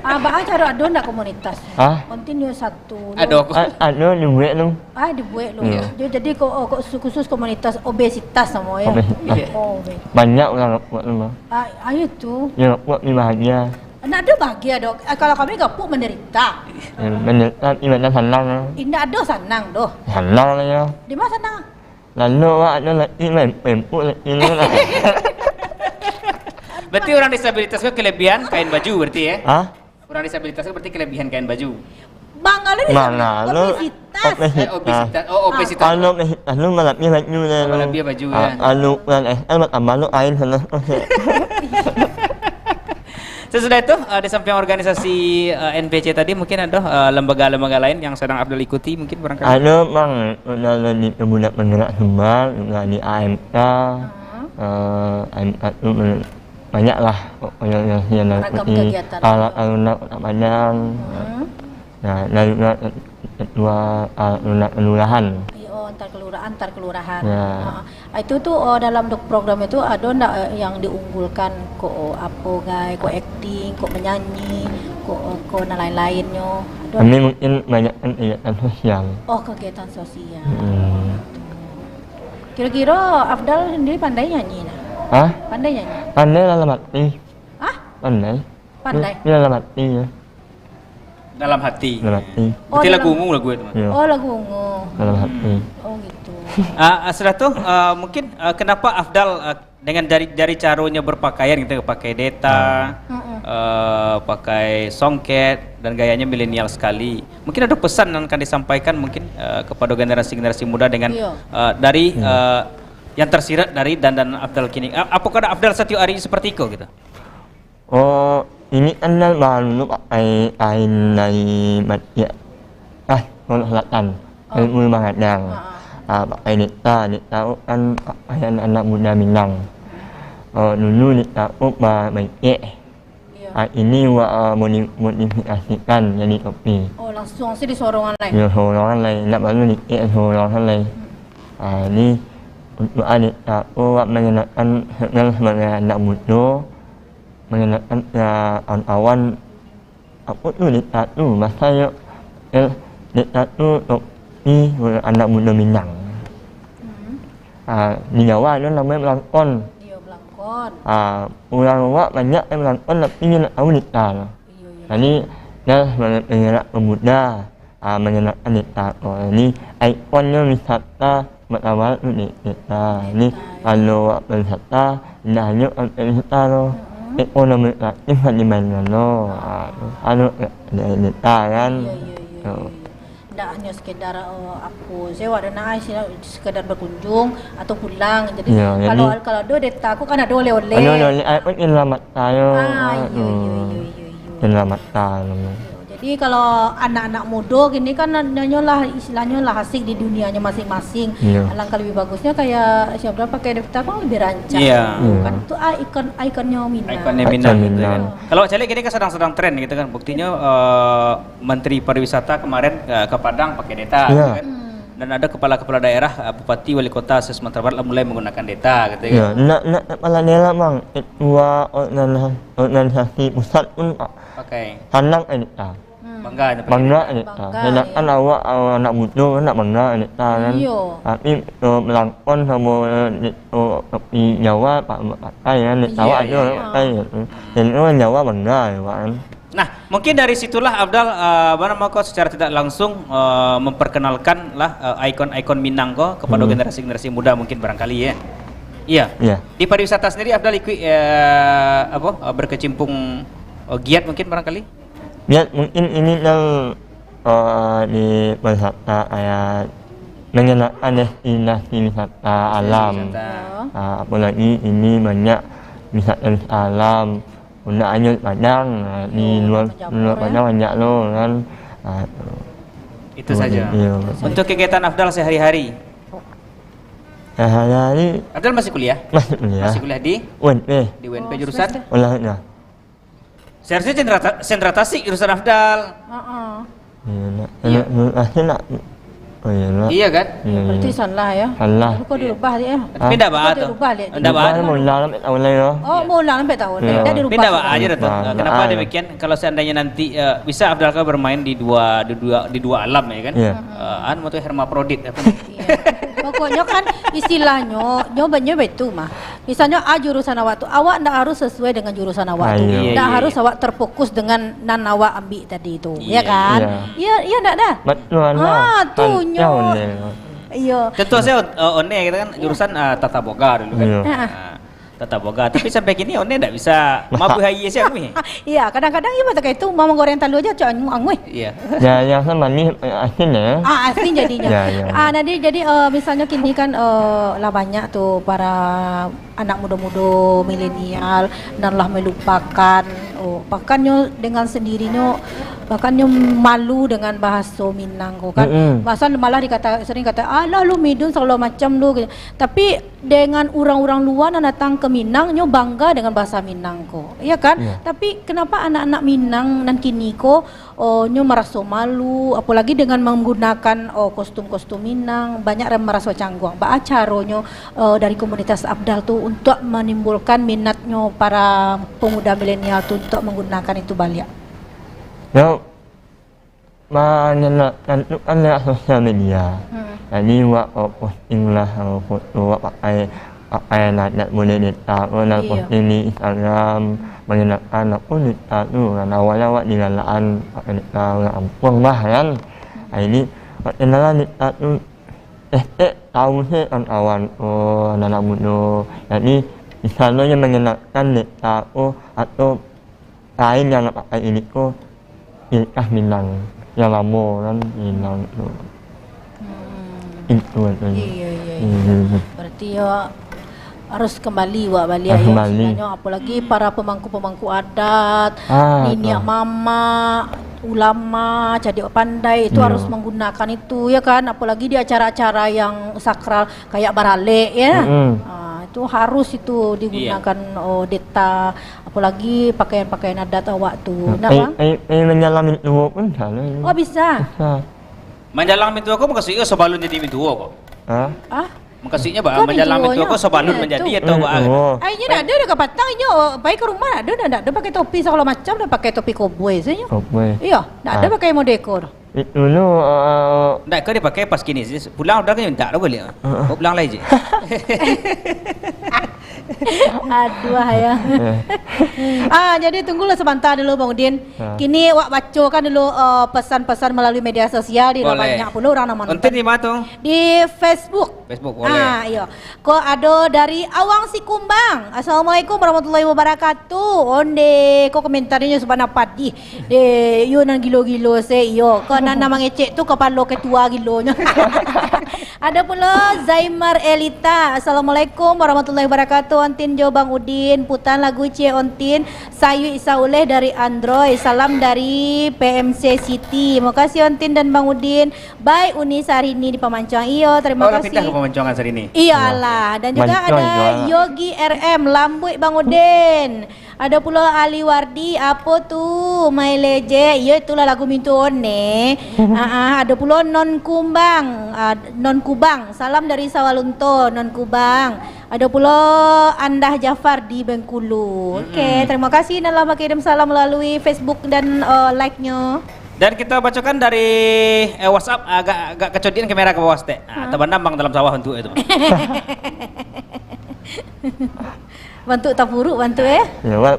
Ah, baa caro ado ndak komunitas? Hah? Ontin yo satu. Ado. A-, ado dibuek tu. Ah, dibuek lo. Iya. Dia jadi ko-, oh, ko-, khusus komunitas obesitas samo ya. Obesitas. Iya. Oh, obes. Banyak urang buat tu mah. Ah, ah, itu. Ya, buat ni bahagia. Ndak ado bahagia doh. Ah, kalau kami gapuk menderita. Ya, menderita, ibadah sanang lah. Indak ado sanang doh. Sanang lah ya. Di mana sanang? Lalu awak ado lagi main pempuk lagi ni lah. Berarti orang disabilitas ko kelebihan kain baju berarti ya? Hah? Orang disabilitas tu berarti kelebihan kain baju. Bang, kalau Bang, disabilitas, kalau obesitas. Obesitas. Eh, obesitas. Oh, obesitas. Kalau obesitas, lu malam ni baju dah, Oh, lu. malam dia baju, Ah, ya. Kalau ukuran S L, tambah lu air sana. Sesudah itu, eh, di samping organisasi, eh, N P C tadi, mungkin ada, eh, lembaga-lembaga lain yang sedang Afdal ikuti, mungkin barangkali? Ada, Bang. Ada di Budak Penggerak Sumbar, juga di A M K. Hmm. Eh, A M K tu men-, Banyaklah pokoknyo yang, yang Ragam nakuti kegiatan. Alat alun nak panjang. Hmm. Nah, lalu nak ketua alat alun nak kelurahan. Iyo, antar kelurahan, antar kelurahan. Ya. Ha. Itu tu, oh, dalam dok-, program itu ada ndak, eh, yang diunggulkan, ko apo gai, ko akting, ko menyanyi, ko, ko nan lain-lainnyo? Ada? Kami mungkin banyak kan kegiatan sosial. Oh, kegiatan sosial. Hmm. Kiro-kiro Afdal sendiri pandai nyanyi nah? Hah? Pandai nyanyi? Pandai dalam hati. Hah? Pandai. Pandai? Ni, ni dalam hati ya. Dalam hati. Dalam hati. Oh, Berarti lagu dalam ungu lagu itu. Ya. Oh, lagu ungu. Dalam hati. Oh, gitu. Ah, ah, sudah tu, ah, mungkin, ah, kenapa Afdal, ah, dengan dari, dari caronyo berpakaian gitu, pakai deta, Ah. Mm-mm. eh, pakai songket, dan gayanya milenial sekali. Mungkin ada pesan yang akan disampaikan mungkin, eh, kepada generasi-generasi muda dengan, Iya. eh, dari, Iya. eh, yang tersirat dari dandan Afdal kini. A-, apakah Afdal setiap hari seperti itu gitu? Oh, ini kan nan baru tu pakai kain dari batik, ah, Solok Selatan, Oh. dari Ulu Pangadang. Ha, ha. Ah, pakai deta, deta tu kan pakaian anak muda Minang. Oh, dulu deta tu ba-, batik. Iya. Ah, ini wak, ah, modi-, modifikasikan jadi topi. Oh, langsung sih disorong alai? Iya, sorong alai. Ndak baru dikek, sorong alai. Hmm. Ah, ini untuk adik aku, wak mengenakan sebenarnya sebagai anak muda, mengenakan, ya, awan-awan, aku tu dikatu, masa yo, Eh, dek tu, tapi anak mudo Minang. Hmm. Ah, di Jawa ado namonyo balangkon. Iyo, balangkon. Ah, urang awak banyak nan balangkon, tapi inyo ndak tahu deta tu. Iyo, iyo. Jadi, dah banyak pemuda, ah, mangenalkan deta ko. Jadi, ikonnyo wisata Martabat tu di deta. Jadi, kalau awak pariwisata, indak hanyo sampai wisata tu. Mm-mm. Ekonomi kreatif kan dimainkan tu. Ah, tu. Anu, di deta kan. Iyo, iyo, iyo, Tu. Iyo. Ndak hanyo sekedar, eh, apo, sewa dana, istilah sekedar berkunjung atau pulang. Jadi, Iyo, jadi kalau, kalau ado deta ko kan ado oleh-oleh. Ado oleh-oleh, ai pun selamat tayo. Ah, iyo, iyo, iyo, iyo, iyo. Selamat tayo. Jadi, kalau anak-anak mudo kini kan, nyo lah, istilahnyo lah asik di dunianyo masing-masing. Iyo. Alangkah lebih bagusnyo kayak siapa pakai daftar pun lebih rancak. Iyo. Kan itu, ah, ikon, ikonnyo Minang. Ikonnyo Minang, Ikon gitu, kan. Minang. Kalau caliak kini kan sedang-sedang tren gitu kan. Buktinyo, eh, Menteri Pariwisata kemarin, eh, ke Padang pakai deta, Iyo. gitu kan. Hmm. Dan ada kepala-kepala daerah, eh, bupati, wali kota se-Sumatera Barat lah mulai menggunakan deta, gitu, Iyo, kan. Nak, nak, nak kepala daerah, Bang. Ketua organ-, organisasi pusat pun, Pak. Pakai. Sanang, eh, deta. Hmm. Bangga, Bangga, eh, deta. Bangga, Sedangkan iyo. awak, awak anak mudo, nak bangga, eh, deta, kan. Iyo. Tapi, eh, balangkon samo, eh, dek, eh, tapi Jawa, Pak, Pak, pakai, kan. Dek Iyo, awak iyo, ajo, iyo. pakai, kan. Jadi, orang Jawa bangga, ya, Pak, kan. Nah, mungkin dari situlah, Afdal, eh, apa nama ko, secara tidak langsung, eh, memperkenalkan lah, eh, ikon-ikon Minang ko kepada Hmm. generasi-generasi muda mungkin barangkali, ya. Iya. Iya. Di pariwisata sendiri, Afdal ikut, eh, apa, eh, berkecimpung, eh, giat mungkin barangkali? Giat mungkin ini yang, eh, di pariwisata, kayak mengenalkan destinasi wisata Destinasi alam. wisata. Ah, apalagi ini banyak wisata alam. Ndak hanyo Padang, ah, di Iyo, luar, menjamur, luar ya. Padang banyak lo, kan. Ah, Itu saja. iyo. Untuk kegiatan Afdal sehari-hari? Sehari-hari Afdal masih kuliah? masih kuliah. Masih kuliah di? U N P. Di U N P Oh, jurusan? semester. Olahraga. Seharusnya sentra ta-, sentra tasik jurusan Afdal. Heeh. Iyo, nak. Iya. Nak, nak, nak, nak. Oh, iya, nak. Iya, kan? Iya, Berarti iya. salah, ya. Salah. Tapi kok dirubah, ya? Tapi ndak Kok bah tu. dirubah, ya? Ndak bah Dirubah tu. mau ulang sampai tahun lain, ya. Oh, mau ulang sampai tahun lain. Iya. Dah Tapi dirubah ndak bah salah. aja dah tu. Nah, Kenapa nah, iya. demikian? Kalau seandainya nanti, eh, bisa Afdal kan bermain di dua, di dua, di dua alam, ya kan? Iya. Eh, anu tu hermafrodit apa ni? Iya. Pokoknya kan istilahnyo, nyo banyak betul mah. Misalnyo A jurusan awak tu, awak ndak harus sesuai dengan jurusan awak Ah, tu. iya. Iya, Ndak iya, harus iya. awak terfokus dengan nan awak ambil tadi tu, Iya, ya kan? iya. Iya, iya ndak dah? Betul lah. Ah, tu Kan nyo. jauh dia. Iya. Contoh saya, eh, One kita kan jurusan, eh, tata boga dulu kan. Iya. Ah. Ah, tata boga. Tapi sampai kini One ndak bisa mabuih aia siang weh. Iya, kadang-kadang iya mah takah itu, mama goreng talu aja cak anguih. Iya. Ya, yang sama ni, eh, asin ya. Ah, asin jadinya. Ya, ya. Ah, nanti jadi, eh, misalnya kini kan, eh, lah banyak tu para anak muda-muda milenial nan lah melupakan, oh, bahkan nyo dengan sendirinya, bahkan nyo malu dengan bahasa Minang ko kan. Mm-mm. Bahkan malah dikata, sering kata, "Alah lu midun segala macam lu." Tapi dengan urang-urang lua nan datang ke Minang, nyo bangga dengan bahasa Minang ko. Iya kan? Iya. Tapi kenapa anak-anak Minang nan kini ko, oh, nyo maraso malu, apolagi dengan manggunakan, oh, kostum-kostum Minang, banyak urang maraso cangguang. Baa caronyo, eh, dari komunitas Afdal tu untuk manimbulkan minatnyo para pemuda milenial tu untuk manggunakan itu baliak? Yo, mangenalkan tu kan lewat sosial media. Hmm. Jadi, buat, eh, posting lah, eh, foto, buat pakai, pakai adat budaya deta tu, dan Iya. posting di Instagram, mangenalkan aku deta tu, kan. Awalnya awak digalak-an pakai deta urang kampuang lah, kan. Jadi, perkenalan deta tu, eh, eh, tahu se kan kawan tu, anak mudo. Jadi, di sanonyo mangenalkan deta tu, atau lain yang nak pakai ilik ko, ilik khas Minang. Yang lamo kan, Minang tu. Hmm. Itu kan. Iya, iya, iya. Hmm. Berarti ya harus kembali wak baliak Harus ya, kembali. Sebenarnya apalagi para pemangku-pemangku adat, Ah, niniak ah. mamak, ulama, cadiak pandai itu Iya. harus menggunakan itu ya kan, apalagi di acara-acara yang sakral kayak baralek ya. Mm-mm. Ah, itu harus itu digunakan, Iya. oh, deta, apalagi pakaian-pakaian adat awak tu. Nah, Nak, ai, Bang? ai, ai manjalang mintuo pun salah. Oh, bisa. Bisa. Manjalang mintuo ko mukasuiknyo sabalun jadi mintuo ko? Hah? Ah? Mukasuiknyo, ba, manjalang pintu ko sabalun manjadi atau ba? Oh. Ai, inyo ndak ado doh kapatang, inyo pai ka rumah ndak ado doh, ndak ado pakai topi sagalo macam, ndak pakai topi koboi sajo. Koboi. Iyo, ndak ado pakai model ko doh. Dulu, eh, ndak ko dipakai pas kini, pulang udah kan minta dah baliak. Heeh. Kok pulang lai je. Aduh, ayah. Ah, jadi tunggulah sabanta dulu, Bang Udin. Ha. Kini awak bacokan dulu, eh, pesan-pesan melalui media sosial, di banyak pulo urang nan manonton. Ontin di ma tu? Di Facebook. Facebook boleh. Ah, iyo. Ko ado dari Awang Sikumbang. "Assalamualaikum warahmatullahi wabarakatuh." Onde, ko komentarnyo sabana padih. Deh, iyo nan gilo-gilo se, iyo. Ko nan, nan mangecek tu kapalo ketua gilonyo. Ado pulo Zaimar Elita. "Assalamualaikum warahmatullahi wabarakatuh. Ontin jo Bang Udin, putan lagu Cie Ontin, Sayuik Sauleh dari Android. Salam dari P M C City." Makasih Ontin dan Bang Udin. Baik, Uni Sarini di Pamancuang. Iyo, terima kasih. Oh, lah pindah ka Pamancuang kan Sarini? Iyo, alah. Dan juga ada Yogi R M, "Lambuik Bang Udin." Ada pulo Ali Wardi, "Apo tu, Mai Leje?" Iyo, itulah lagu Mintu One. Ah, ah, ada pulo Non Kumbang, ah, Non Kubang, "Salam dari Sawalunto, Non Kubang." Ada pulo Andah Jafar di Bengkulu. Oke, terima kasih nan lah makirim salam melalui Facebook dan, eh, like-nyo. Dan kita bacokan dari, eh, WhatsApp, agak, agak kacodian kamera ka bawah saketek. Ah, tabandam bang dalam sawah bantuak itu. Bantuak tapuruk bantuak, eh.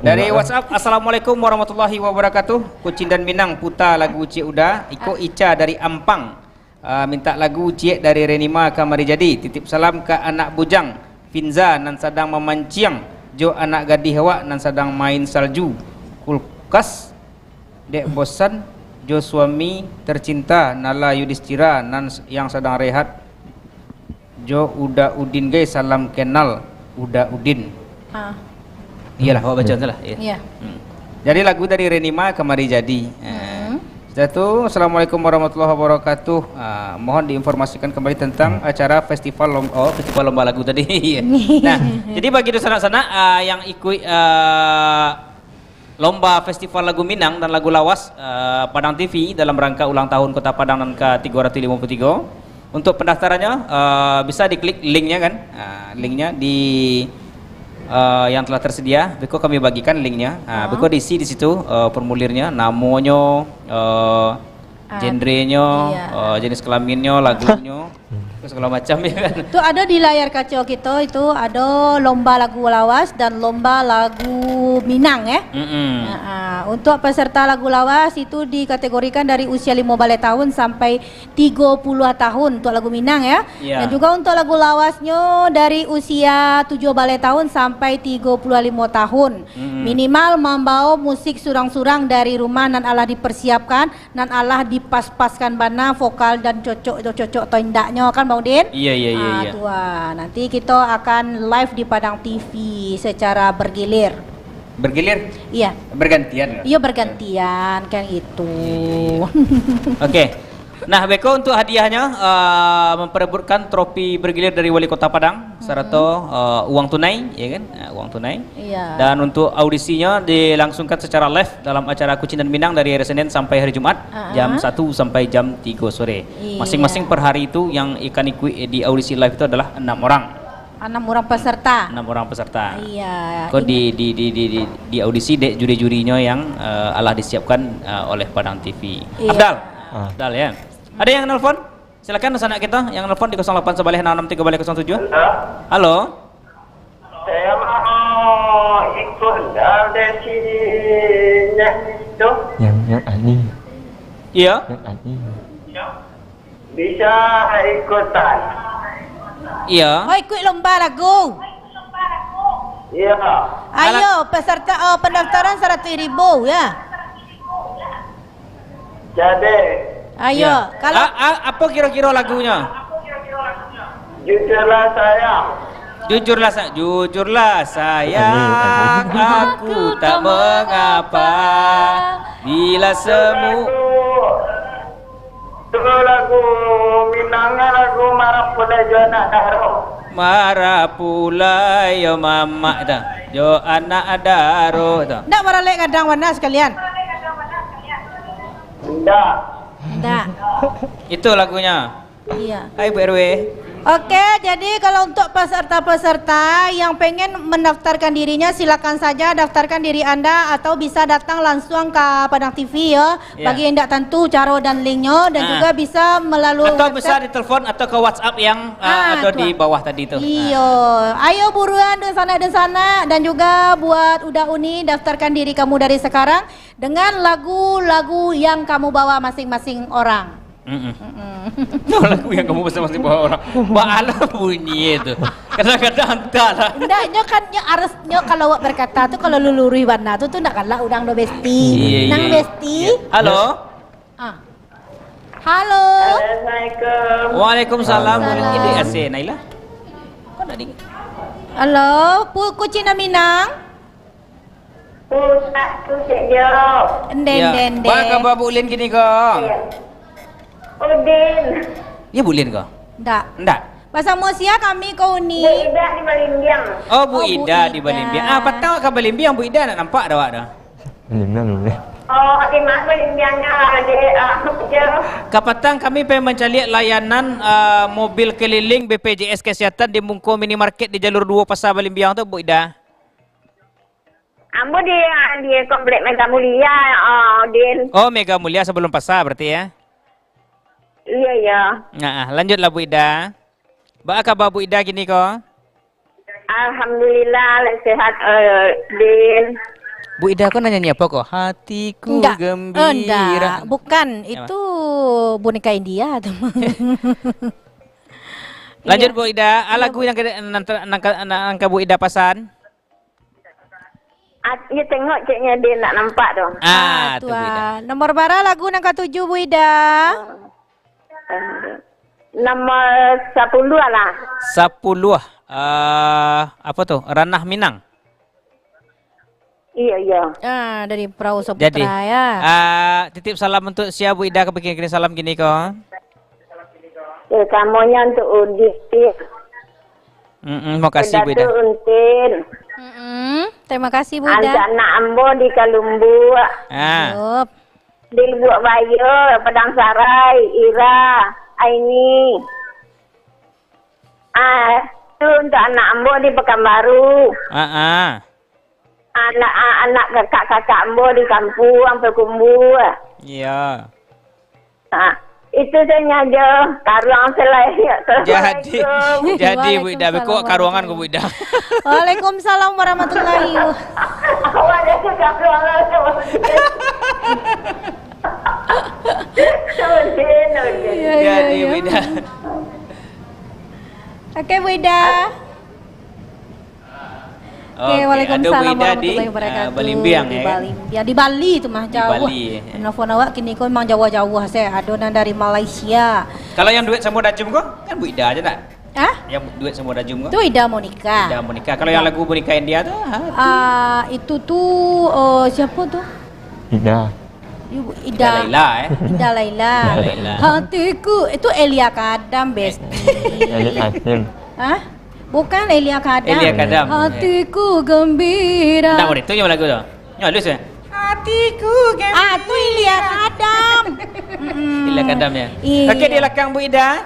Dari WhatsApp, "Assalamualaikum warahmatullahi wabarakatuh. Kucindan Minang puta lagu Cik Uda, iko Ica dari Ampang. Ah, mintak lagu ciek dari Renima Kamari Jadi. Titip salam ka anak bujang, Finza, nan sadang mamanciang, jo anak gadih awak nan sadang main salju, kulkas, dek bosan, jo suami tercinta, Nala Yudistira, nan s-, yang sadang rehat, jo Uda Udin gai, salam kenal, Uda Udin." Ah. Iyalah, awak baca tu lah, ya. Iya. Hmm. Jadi, lagu dari Renima Kamari Jadi. Eh, sudah tu, "Assalamualaikum warahmatullahi wabarakatuh. Ah, mohon diinformasikan kembali tentang acara festival lom-, oh, festival lomba lagu tadi." Iya. Nah, jadi bagi dunsanak-sanak, ah, yang ikuik, ah, lomba festival lagu Minang dan lagu lawas, ah, Padang T V dalam rangka ulang tahun Kota Padang nan ka tigo ratus limo puluh tigo, untuk pendaftarannya, eh, bisa diklik linknya kan. Ah, linknya di, eh, yang telah tersedia. Beko kami bagikan linknya. Ah, beko diisi di situ, eh, formulirnya, namonyo, eh, genrenyo, eh, jenis kelaminnyo, lagunyo, terus segala macam ya kan. Tu ada di layar kaca kita itu, ada lomba lagu lawas dan lomba lagu Minang ya. Mm-mm. Nah, ah, untuk peserta lagu lawas itu dikategorikan dari usia limo baleh tahun sampai tigo puluah tahun untuk lagu Minang, ya. Iya. Dan juga untuk lagu lawasnyo dari usia tujuah baleh tahun sampai tigo puluah limo tahun. Mm-mm. Minimal mambawa musik surang-surang dari rumah nan alah dipersiapkan, nan alah dipas-paskan bana vokal dan cocok, cocok atau indaknyo, kan, Bang Udin? Iya, iya, iya, ah, iya. Tu, ah. Nanti kita akan live di Padang T V secara bergilir. Bergilir? Iya. Bergantian lah. Iya, bergantian, kan gitu. Iya, iya, iya. Oke. Nah, beko untuk hadiahnya, eh, memperebutkan trofi bergilir dari Wali Kota Padang, sarato, eh, uang tunai, ya kan? Nah, uang tunai. Iya. Dan untuk audisinya dilangsungkan secara live dalam acara Kucindan Minang dari hari Senin sampai hari Jumat, jam satu sampai jam tiga sore. Iya. Masing-masing per hari itu yang akan ikut di audisi live itu adalah enam orang. Enam orang peserta. Enam orang peserta. Iya. Ko di, di, di, di, di, di audisi dek juri-jurinyo yang, eh, alah disiapkan, eh, oleh Padang T V. Iya. Abdal. Ah. Abdal, ya. Ada yang nelpon? Silakan, sanak kita yang nelpon di kosong lapan sabaleh enam enam tiga baleh kosong tujuh. Halo. Halo. Saya mau ikut dari sini, ya, itu. Yang, yang aneh. Iya. Yang aneh. Bisa ikutan. Iya. Oh, ikut lomba lagu. Iya. Ayo, peserta, oh, pendaftaran seratus ribu, ya. Jadi. Ayo, iya. Kalau a-, a-, apa kira-kira lagunya? Jujurlah sayang. Jujurlah sa-, jujurlah sayang, aku tak mengapa bila semu- Tu lagu Minang, lagu Marapulai jo Anak Daro. Marapulai yo mamak dah, jo anak daro dah. Ndak baralek gadang bana sakalian? Ndak. Ndak. Itu lagunya. Iya. Hai, Bu R W. Oke, jadi kalau untuk peserta-peserta yang pengen mendaftarkan dirinya, silakan saja daftarkan diri Anda atau bisa datang langsung ke Padang T V ya. Ya. Bagi yang tidak tentu cara dan linknya, dan Ah. juga bisa melalui Atau website. bisa ditelepon atau ke WhatsApp yang, ah, Ah, ada tu. di bawah tadi tu. Iyo. Ah. Ayo buruan dunsanak-dunsanak dan juga buat Uda Uni, daftarkan diri kamu dari sekarang dengan lagu-lagu yang kamu bawa masing-masing orang. Mm-mm. Mm-mm. Lagu yang kamu masing-masing bawa orang. Baalah bunyi itu. Kadang-kadang entahlah. Ndak, nyo kan, nyo harus, nyo kalau awak berkata tu, kalau luluruih bana tu, tu ndak galak urang do, Besti. Iya, Nang iya. Besti. Iya. Halo? Ah. Halo? Assalamualaikum. Waalaikumsalam. Salam. Ini A C, Naila. Kok ndak di- Halo, Pu-, Kucing dan Minang? Pusat tu, Cik Jo. Nden, Ya. nden, Baa nden. kaba Bu Lin kini ko? Ya. Udin. Ya, Bu Lin ko? Ndak. Ndak. Basamo sia kami ko, Uni? Bu Ida di Balimbiang. Oh, Bu Oh, Bu Ida di Ida. Balimbiang. Ah, patang ka Balimbiang, Bu Ida ndak nampak dah awak dah. Balimbiang, Balimbiang. Oh, di mana Balimbiangnya, Dek? Ah, Jo. Kapatang kami pai mancaliak layanan, ah, mobil keliling B P J S Kesihatan di mungko minimarket di Jalur Duo Pasar Balimbiang tu, Bu Ida. Ambo di, di komplek Mega Mulia, ah, Din. Oh, Mega Mulia sabalum pasar berarti, ya? Iya, iya. Nah, ah, lanjutlah, Bu Ida. Baa kaba Bu Ida kini ko? Alhamdulillah, lah sehat, eh, Din. Bu Ida ko nanyanyi apa ko? Hatiku Enggak. gembira. Eh, enggak. Bukan. Ya, Itu boneka India tu. Lanjut, Iya. Bu Ida. Ah, Iya, lagu Bu. yang ka, nan, nan, nan, nan ka Bu Ida pasan? Ah, iyo tengok ceknya dia nak nampak tu. Ah, Ah, tu, tu, Bu Ida. ah. Nomor bara lagu nan katuju, Bu Ida? Nomor sapuluah lah. Sapuluah. Ah, apa tu? Ranah Minang. Iya, iya. Ah, dari Perahu Jadi, Saputra, ya. ah, titip salam untuk sia, Bu Ida, ka kirim salam kini ko? Eh, samonyo untuk Udi. Mm-mm, makasih, Bu Ida. Datuk Untin. Mm-mm. Terima kasih, Bu Ida. Anak-anak ambo di Kalumbuak. Ah. Yup. Di Lubuak Bayo, Padang Sarai, Ira, Aini. Ah, tu untuk anak ambo di Pekanbaru. Ah, ah. Anak, ah, anak kakak-kakak ambo di kampuang, Payakumbuah. Iya. Ah, itu saja, karuang selai. Jadi, Assalamualaikum. jadi, Bu Ida, beko Waalaikumsalam karuangan ko, Bu Ida. Waalaikumsalam warahmatullahi wabarakatuh. Awak dah cakap karuangan. Iya, iya, Jadi, iya. Bu Ida. Oke, Bu Ida. Oke, Oke, waalaikumsalam ada Bu Ida di, warahmatullahi wabarakatuh. ah, Balimbiang, Di ya kan? Balimbiang. Di Bali tu mah, Di jauh. Bali, ya. Menelpon awak kini ko memang jauh-jauh, saya. Ada nan dari Malaysia. Kalau yang duet samo Dajum ko, kan Bu Ida aja tak? Hah? Yang duet samo Dajum ko? Tu Ida Monica. Ida Monica. Kalau yang Ya. lagu Monica India tu, ha? Ah, itu tu, oh, siapa tu? Ida. Ibu Ida. Ida Laila, eh? Ida Laila. Ida Laila. Hatiku, itu Elia Kadam, Besti. Elia Kasim. Hah? Bukan Elia Kadam. Elia Kadam. Hatiku gembira. Ndak, itu yang lagu tu. Yang halus, eh? Hatiku gembira. Ah, tu Elia Kadam. Mm-mm. Elia Kadam, ya. Iya. Oke, di belakang Bu Ida.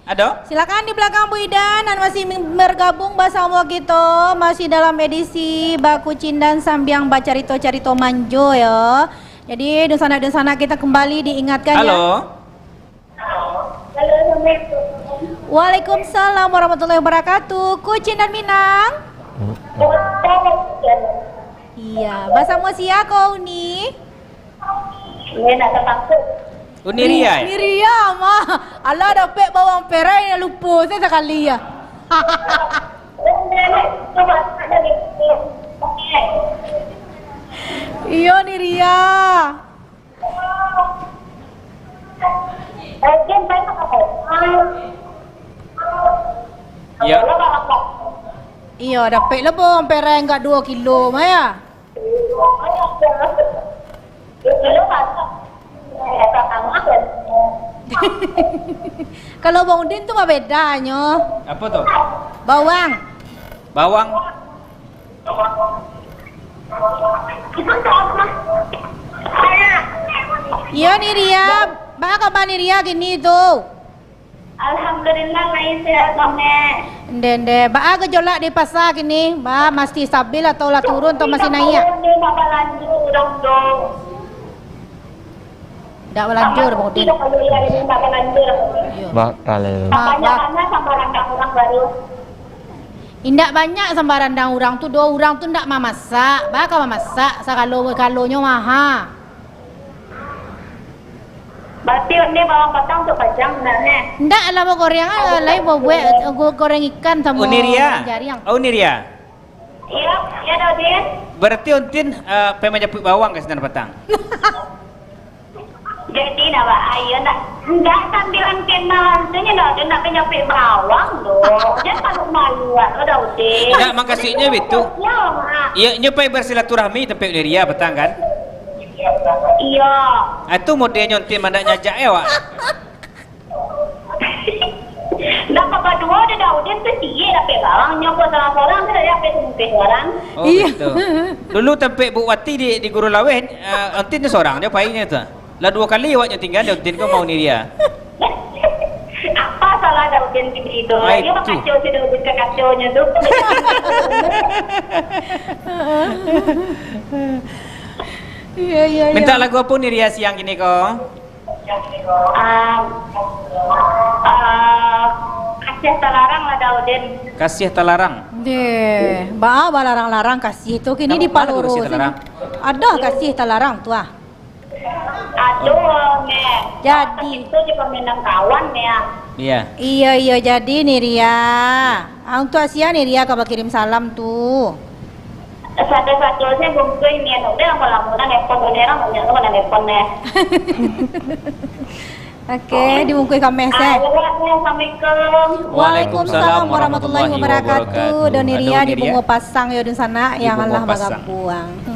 Ado? Silakan di belakang Bu Ida nan masih bergabung bersama kita, masih dalam edisi Bakucindan Sambiang Bacarito-carito Manjo, ya. Jadi, dunsanak-dunsanak kita kembali diingatkan, ya. Halo. Waalaikumsalam warahmatullahi wabarakatuh. Kucing dan Minang. Iya, basamo sia ko, Uni? Ini nak terpaksa. Uni Ria, eh? Uni Ria mah. Alah, dapek bawang perai, lupo saya sakali ya. Iyo, Uni Ria. Ya. Iyo, dapek lah bawang perai enggak dua kilo mah ya. Kalau Bang Udin tu mah bedanyo. Apa tu? Bawang. Bawang. Iyo, Uni Ria. Baa kaba Uni Ria kini tu? Alhamdulillah, lai sehat, Mak. Ndeh, ndeh. Baa gejolak di pasa kini? Baa, masih stabil atau lah turun atau masih naiak? Indak balanjo urang tu. Ndak balanjo, Bang Udin. Iyo. Ba-, ba-, banyak sambah randang urang baru. Indak banyak sambah randang urang tu doh, urang tu ndak mamasak. Baa ka mamasak, sagalo-galonyo maha. Berarti ini bawang patang untuk pajang, benar, neh? Ndak lah, bagoreang, ah, lain babuek, go-, goreng ikan samo Uni Ria. Jariang. Oh, Uni Ria. Iyo, iyo, Daudin. Berarti Untin, eh, pai manjapuik bawang ka sinan patang? Jadi, ndak, Pak, ayo, ndak, ndak sambilan kenal tu nyo, Daudin, ndak manjapuik bawang, doh. Jan malu-malu, ah, Daudin. Ndak, makasuiknyo bitu. Iyo, Mak. Iyo, nyo pai bersilaturahmi tampek Uni Ria patang, kan? Iyo. Ah, tu modelnyo Untin mandak nyajak, eh, awak? Lah, ka baduo dek Daudin tu ciek dapek bawang, nyo ko sorang-sorang tu dapek samupeh sorang. Oh, iyo. Betul. Dulu tampek Buk Wati di, di Guru Laweh, eh, Untin tu sorang jo painyo tu. Lah duo kali awaknyo tingga dek Untin ko, Uni Ria. Apa salah Daudin di situ? Ah, iyo, itu. Bakacau si Daudin ka kacaunyo tu. Iyo, iyo, iyo. Minta lagu apo Uni Ria siang kini ko? Ah, ah, Kasiah Talarang lah, Daudin. Kasiah Talarang. Deh, baa balarang-larang kasiah tu kini. Namo di Paloro Kasiah Talarang? Ado Kasiah Talarang tu, ah. Aduh, Nek. Jadi. Itu di pamenan kawan, ya. Iya. Iya, iya, jadi Uni Ria. Ah, untuk sia Uni Ria ka bakirim salam tu. Satu-satunya bungkus ni, anu, udah lama-lama dah nelpon, dah orang banyak tu dah nelpon, eh. Oke, dibungkus ka mes, eh. Assalamualaikum. Waalaikumsalam warahmatullahi wabarakatuh. Don Uni Ria di Bungo Pasang, yo, dunsanak, yang alah bagabuang.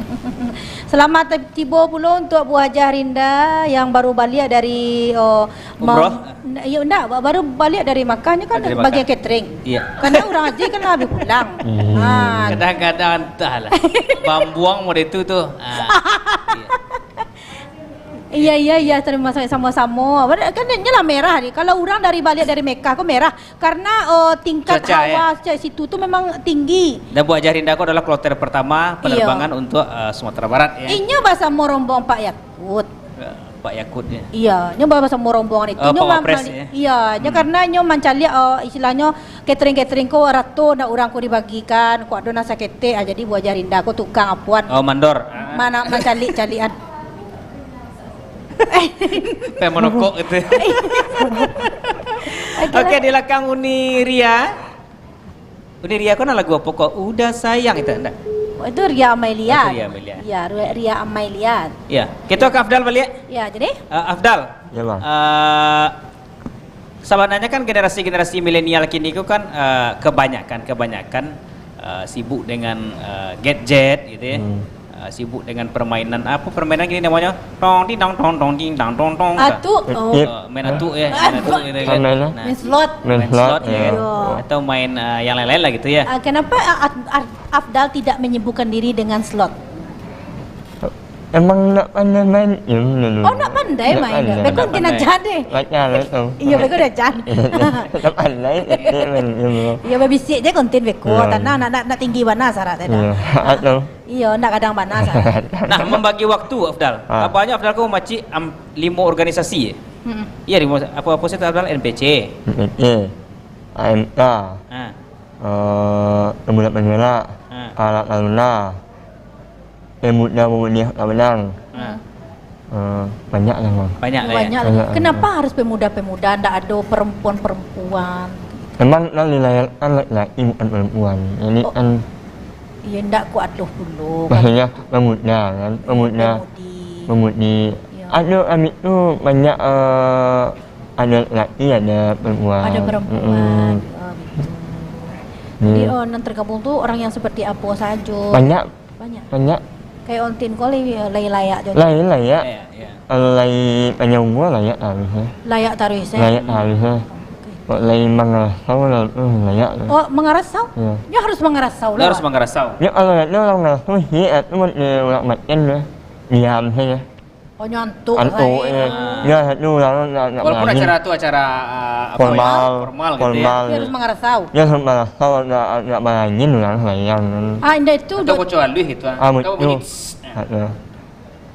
Selamat tibo pulo untuk Bu Hajah Rinda yang baru baliak dari, oh, umroh? Iyo, ndak, ba-, baru baliak dari Makkah, nyo kan bagian catering. Iya. Karena urang haji kan lah habis pulang. Ah. Kadang-kadang antahlah. Bambuang model tu tu. Ah, iya. Iya, iya, iya, terima kasih, samo-samo. Kan nyo lah merah ni. Kalau urang dari baliak dari Makkah ko merah, karena, oh, tingkat hawa cak situ tu memang tinggi. Dan Bu Hajah Rinda ko adalah kloter pertama penerbangan untuk, eh, Sumatera Barat, ya. Inyo basamo rombongan Pak Yakut. Eh, Pak Yakut, ya. Iya, nyo basamo rombongan itu. Eh, nyo Pak Wapres, ya. Iya, nyo karena nyo mancaliak, eh, istilahnyo catering-catering ko rato ndak urang ko dibagikan, ko ado nan saketek, ah, jadi Bu Hajah Rinda ko tukang apuan. Oh, mandor. Mana mancaliak-caliakan. Pai monokok gitu. Oke, di lakang Uni Ria. Uni Ria ko nan lagu apo ko? Udah Sayang itu ndak? Oh, itu Ria Amalia. Oh, itu Ria Amalia. Iya, Ria, Ria Amalia. Iya, kito ka Afdal baliak. Iya, jadi? Eh, Afdal. Ya, Bang. Eh, sabananyo kan generasi-generasi milenial kini ko kan, eh, kebanyakan, kebanyakan, eh, sibuk dengan, eh, gadget gitu ya. Hmm. Ah, sibuk dengan permainan, apa permainan gini namanya? Tong ding dong, tong, tong ding dong, tong, tong. Atuk. Eh, oh. Eh, main atuk ya, main atuk gitu kan. Main apa? Nah, main slot. Main slot, ya. Iya. Atau main, ah, yang lain-lain lah gitu ya. Ah, kenapa, ah, Af-, Af-, Afdal tidak menyibukkan diri dengan slot? Emang ndak pandai main game dulu. Oh, ndak pandai main. Ndak pandai. Beko ndak pandai. Beko ndak jadi. Baca lah tu. Iya, beko ndak jadi. Ndak pandai, tapi main game dulu. Iya, babisiak je konten beko. Iya. Tanang, nak, nak, nak tinggi bana syarat tadi. Iya. Atau Iyo, ndak gadang bana, sa. Nah, membagi waktu, Afdal. Ah. Kabanyo Afdal ko mamacik, am, limo organisasi, eh? Mm-mm. Iya, limo, apo-apo sih tu, Afdal? N P C. N P C. A M K. Ah. Eh, Pemuda Panyuara. Ah. Anak Taruna. Pemuda Pemudi Kota Padang. Ah. Eh, banyak lah, Bang. Banyak lah, ya? Banyak lah. Banyak lah. Kenapa harus pemuda-pemuda, ndak ado perempuan-perempuan? Emang nan dilayakkan laki-laki, bukan perempuan. Jadi kan. Iya, ndak kuat doh dulu, kan. Maksudnya pemuda, kan? Pemuda, pemudi. Pemudi. Iya. Ado, amik tu banyak, eh, ado laki, ado perempuan. Ado perempuan. Mm-mm. Oh, gitu. Iya. Jadi, oh, nan tergabung tu orang yang seperti apa sajo? Banyak. Banyak. Banyak. Kayak Ontin ko lai, lai layak jo. Lai layak. Iya, iya. Kalau lai panjang umua, layak taruih, eh. Layak taruih, eh? Layak taruih, eh. Oke. Kok lai mangarasau, lah, eh, layak, eh. Oh, mangarasau? Iya. Nyo harus mangarasau lah. Harus mangarasau. Nyo kalau layak tu, urang mangarasau, hiek tu, buat, eh, urang makan, eh. Diam saja. Oh, nyo antuk. Antuk, eh. Ah. Yo, satu urang nak, nak Walaupun manangin. Acara tu acara, ah, apa ya, Formal, formal gitu ya. Formal. Tapi harus mangarasau. Yo, harus mangarasau, nak, nak manangin urang sayang. Ah, indak itu. Atau dot- bocor aluih gitu, ah. Ah, Atau betul. Bunyi tss. Ah, ya.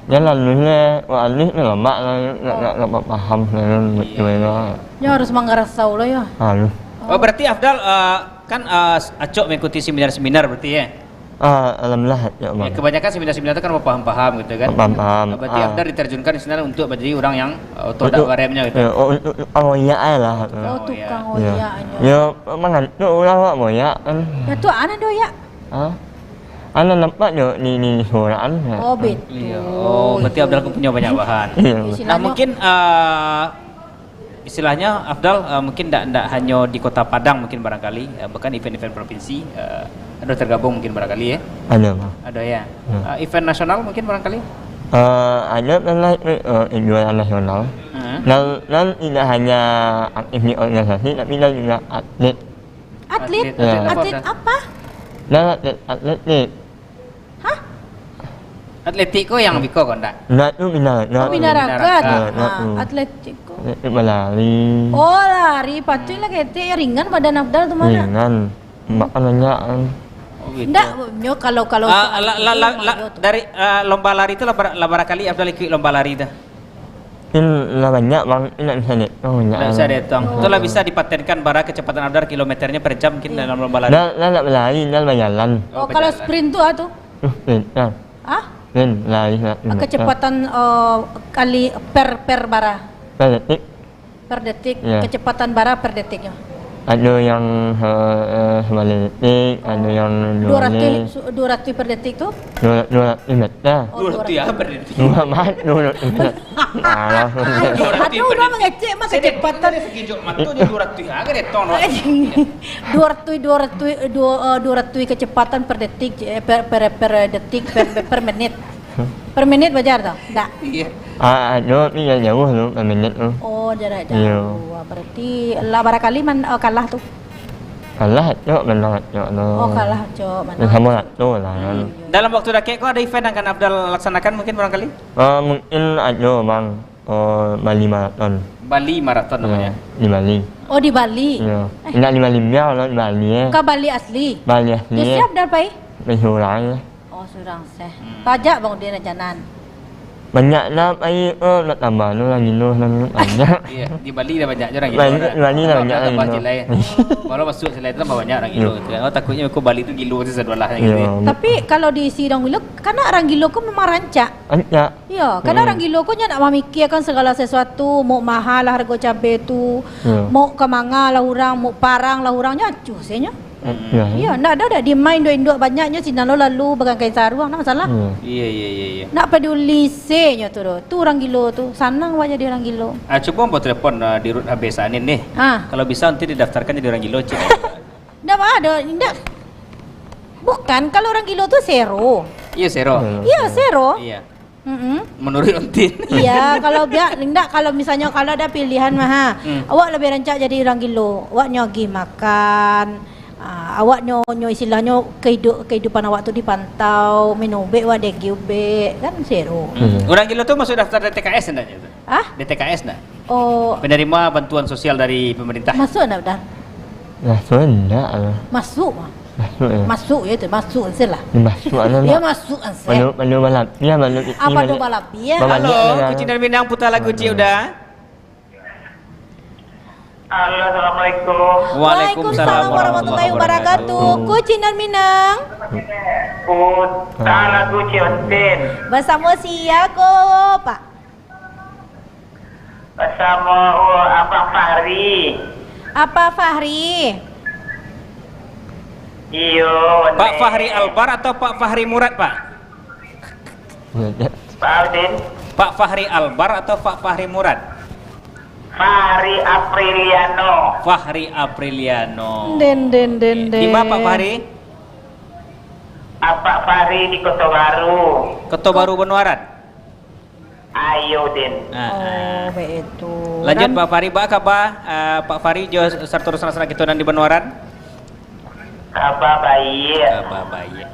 Yo, aluih lah, wah, aluih ni lamak lah, nak, nak, nak paham lah, kan, betul lah. Yo, harus mangarasau lah, yo. Harus. Oh, berarti Afdal, eh, kan, eh, acok mengikuti seminar-seminar berarti, ya? Ah, alhamdulillah, ya, Bang. Ya, kebanyakan seminar-seminar tu kan paham-paham gitu kan. Paham-paham. Ah, berarti Ah. Afdal diterjunkan di sana untuk menjadi orang yang, eh, oto dak Untuk, baremnya gitu. Ya, oh, untuk tukang oyak aja lah. Oh, Oh, ya. Tukang Ya. Oyaknya. Ya, mangantuk lah, Wak, oyak kan. Ya, tu anak dia oyak. Ah? Anak nampak je ni, ni, ni suaraan. Ya. Oh, betul. Iya. Oh, berarti Afdal pun punya banyak bahan. Iya. Nah, Istilahnya mungkin, eh, Istilahnya, Afdal, eh, mungkin ndak, ndak hanyo di Kota Padang mungkin barangkali, eh, bahkan event-event provinsi, eh, ado tergabung mungkin barangkali, ya? Ado, Bang. Ado, ya? Hmm. Eh, event nasional mungkin barangkali? Eh, ado pernah, eh, juara nasional. Hmm. Dan, dan tidak hanya aktif di organisasi, tapi dan juga atlet. Atlet? Atlet, Ya. Atlet apa, Afdal? Atlet apa? Dan atlet atletik. Hah? Atletik ko yang biko ko ndak? Ndak tu bina, Oh, ndak tu. Bina raga tu. Bina raga. Ndak, ndak Ah, tu. Atletik ko. Atletik balari. Oh, lari. Patuiklah ketek, ya, ringan badan Afdal tu mah. Ringan. Makan banyak kan. Oh, gitu. Ndak, nyo kalau, kalau Ah, soal la-, la-, itu la-, mah la-, yo tu. Dari, ah, lomba lari tu lah bar-, lah barangkali Afdal ikut lomba lari tu. Mungkin lah banyak, Bang. Indak bisa dietong banyak Ndak bisa lah. Dietong. Oh. Tu lah bisa dipatenkan bara kecepatan Afdal kilometernya per jam mungkin Iya. dalam lomba lari. Lah, lah ndak balari, lah bajalan. Oh, Oh, kalau bajalan. Sprint tu ah tu? Tu sprint, nah. Ah? Sprint, lari, lah, Ah, lima meter. Kecepatan, eh, kali per, per bara? Per detik. Per detik, Ya. Kecepatan bara per detik, ya. Ado yang, eh, eh, sabaleh detik, ado yang Dua ratus, duo baleh. Su-, dua ratus per detik tu? Dua, dua ratus meter. Oh, Dua ratus ya, dua ratus. Per detik. Dua mat, dua ratus meter. Alah. Dua ratus Aduh, per urang detik. Mangecek mah Saya kecepatan. Dari sekejap mata dia dua ratus ya, kan dia tong, no? Dua ratus, dua ratus, dua, eh, dua ratus kecepatan per detik, eh, per, per, per detik, per, per menit. Per menit bajar tu? Ndak? Iya. Ah, ado, tapi jarak jauah tu, per menit tu. Oh, jarak Iya. jauah. Wah, berarti lah barangkali man-, eh, kalah tu. Kalah, cok, menang, cok, tu. Oh, kalah, cok, Ya, menang. Samo lah tu lah, kan. Hmm. Dalam waktu dakek ko ado event yang akan Afdal laksanakan mungkin barangkali? Ah, mungkin ado, Bang. Oh, Bali Marathon. Bali Marathon Ya, namanya. Di Bali. Oh, di Bali? Ya. Eh. Indak di Bali Miau lah, di Bali, eh. Ka Bali asli? Bali asli, Yo, eh. Siap dah, Pai? Pai surang, eh. Oh, surang seh. Hmm. Pajak, Bang Udin, rancana. Banyak lah, Pai, eh, nak tambah tu lah, gilo lah, banyak. Iya, di Bali dah banyak je orang gilo Bali, dah. Bali dah Tambah, banyak tambah lah, gilo. Cilai. Kalau masuk cilai tu tambah banyak orang gilo Iya. gitu kan. Oh, takutnya kau Bali tu gilo tu sadolah Iya. gitu. Tapi kalau diisi orang gilo, karena orang gilo ko memang rancak. Rancak. Yo, kadang Hmm. urang gilo ko nyo nak mamikiakan sagalo sasuatu, mok maha lah hargo cabe tu, Ya. mok ka manga lah urang, mok parang lah urang, nyo acuah se nyo. Ya. Yo, ndak ado dak dimain induak-induak banyaknyo sinan lo lalu bakan kain saruang, ndak masalah. Ya. Iya, iya, iya, iya. Ndak peduli se nyo tu doh. Tu urang gilo tu, sanang wak jadi urang gilo. Ah, cubo ambo telepon, ah, di Rut Habis Anin nih. Ah. Kalau bisa nanti didaftarkan jadi urang gilo, cik. Ndak apa doh, ndak. Bukan, kalau urang gilo tu sero. Iya, sero. Iya, sero. Iya. Mm-mm. Menurut Untin. Iya, kalau biak, indak, kalau misalnyo kalau ada pilihan mah, ha, Hmm. awak lebih rancak jadi urang gilo. Awak nyo agih makan, ah, awak nyo, nyo istilahnyo kehidu-, kehidupan awak tu dipantau, minum ubek awak diagih ubek, kan sero. Hmm. Hmm. Urang gilo tu masuk daftar D T K S endak je tu? Hah? D T K S endak? Oh. Penerima bantuan sosial dari pemerintah. Masuk endak, Uda? Masuk endak lah. Masuk mah. Masuk, ya. Masuk, ya, tu. Masuk ansel lah. Ya, masuk lah, Ya, nak. Masuk ansel. Malu, malu balap. Ya, malu i-, Apa malu. Dua balap, ya? Babalak Halo, ya, Kucing dan Minang, putar lagu, Cik, Uda. Halo, assalamualaikum. Waalaikumsalam warahmatullahi wabarakatuh. Kucing dan Minang. Putar lagu, Cik Ontin. Bersama sia ko, Pak? Basamo, oh, Abang Fahri. Apa Fahri? Iyo, Pak Fahri Albar atau Pak Fahri Murad, Pak? Pak Udin. Pak Fahri Albar atau Pak Fahri Murad? Fahri Apriliano. Fahri Apriliano. Den, den, den, Oke. Di mana, Pak den. Fahri? Apak Fahri di Kota Baru. Kota Baru Benuaran? Ayo, Den. Ah, Oh, ah. Baitu. Lanjut, Pak Fahri. Ba kaba, ah, Pak Fahri, jo sarto sanak-sanak kito nan di Benuaran? Kaba baiak. Kaba baiak.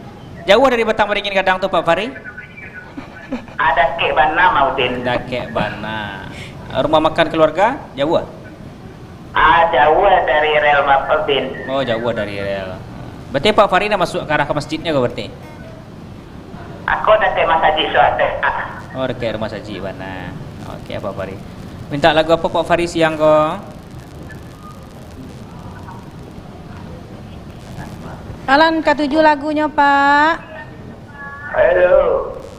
Jauah dari Batang Baringin Gadang tu, Pak Fahri? Ah, dakek bana, Mak Udin. Dakek bana. Rumah makan keluarga jauah? Ah, jauah dari rel, Mak Udin. Oh, jauah dari rel. Berarti Pak Fahri nak masuk ke arah ke masjidnya ko berarti? Aku dakek masajik suatu. Oh, dakek rumah sajik bana. Oke, Pak Fahri. Minta lagu apa Pak Fahri siang ko? Alan katuju lagunyo, Pak. Halo.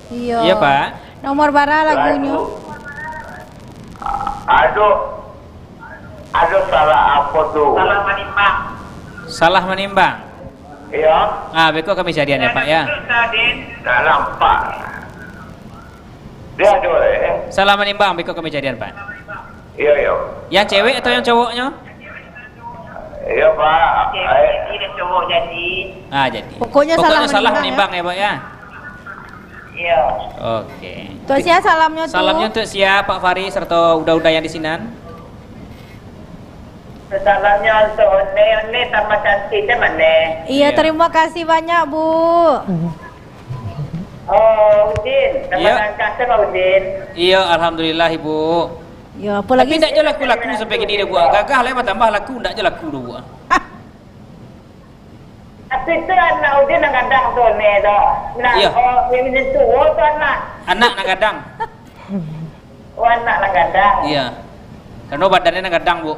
Iyo. Iyo, Pak. Nomor bara lagunyo? Lagu. Aduh. Aduh, salah apa tu? Salah manimbang. Salah manimbang. Iyo. Ah, beko kami carian ya, Pak, ya. Susah, Din. Tak nampak. Dia ada, eh. Salah manimbang, beko kami carian, Pak. Iyo, iyo. Yang cewek atau yang cowoknyo? Iyo, Pak. Cewek jadi dan cowok jadi. Ah, jadi. Pokoknya salah manimbang, ya, Pak, ya. Iyo. Oke. Untuk sia salamnyo tu? Salamnyo untuk sia, Pak Fahri, serta uda-uda yang di sinan. Salamnyo untuk One, One tambah cantik, kan, One? Iya, terima kasih banyak, Bu. Oh, Udin. Tambah gantang, kan, Udin? Iya, alhamdulillah, Ibu. Ya, apalagi. Tapi ndak jo laku-laku sampai kini deh, Bu. Gagah lah, tambah laku, ndak jo laku doh, Bu. Tapi tu anak Udin nan gadang tu, One tu. Nah, oh, yang minum tuo tu anak. Anak nan gadang. Oh, anak nan gadang. Iya. Karena badannya nan gadang, Bu.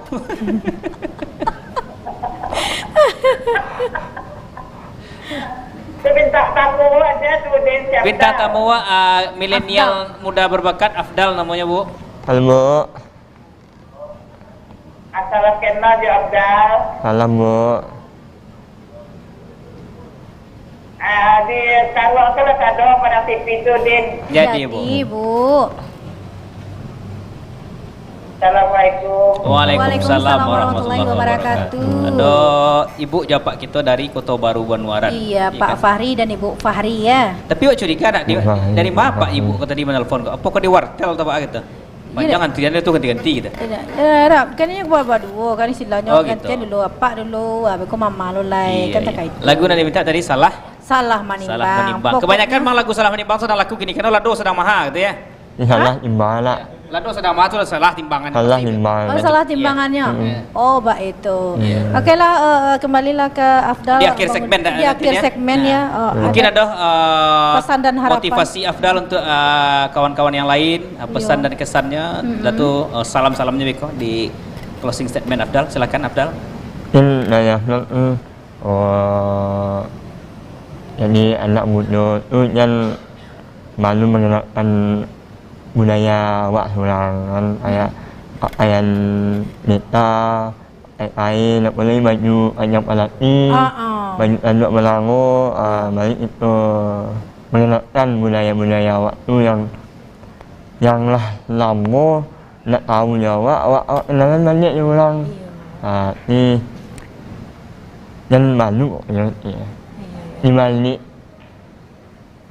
Tu bintang tamu aja tu, Din, siapa? Bintang tamu, ah, milenial muda berbakat, Afdal namanya, Bu. Halo, Bu. Assalam kenal jo Afdal. Salam, Bu. Ah, di Karuang tu lah kado padang T V tu, Din. Jadi, Bu. Jadi, Bu. Assalamualaikum. Waalaikumsalam warahmatullahi wabarakatuh. Aduh, Ibu jo Apak kito dari Kota Baru Banuaran. Iya, Pak Fahri dan Ibu Fahri, ya. Tapi awak curiga nak di, dari ma Pak Ibu ko tadi manelpon ko? Apo ko di wartel atau apo gitu? Panjang antrian tu, ganti-ganti gitu. Tidak. Eh, Rap, kan ini gua baduo kan istilahnya. Oh, gantian gitu. Dulu Apak dulu, habis ko Mama lo lai, kan takaitu. Lagu nan diminta tadi salah. Salah manimbang. Salah manimbang. Pokoknya kebanyakan mang lagu salah manimbang sadang laku kini, karena lado sadang maha gitu ya. Salah timbang lah. Lado sadang maha tu salah timbangan. Salah timbang. Oh, salah timbangannya. Iya. Oh, bak itu. Iya. Oke lah, eh, eh, kembalilah ke Afdal. Di akhir segmen dah, di akhir segmen ya. Oh, mungkin ada, eh, pesan dan harapan. Motivasi Afdal untuk, eh, kawan-kawan yang lain, eh, pesan dan kesannya. Datu, eh, salam-salamnya beko di closing statement Afdal. Silakan Afdal. Mungkin dari Afdal, eh, Oh, jadi anak mudo tu jan malu mangenalkan budaya awak surang kan, kayak pakaian meta, pakaian kain, apo lai baju panjang palati, baju tanduak balango, ah, baiak itu mangenalkan budaya-budaya awak tu yang, yang lah lamo ndak tahu jo awak, awak, awak kenalan baliak jo urang. Iyo. Ah, ni, jan malu, iyo, iyo. Iyo, iyo. Di baliak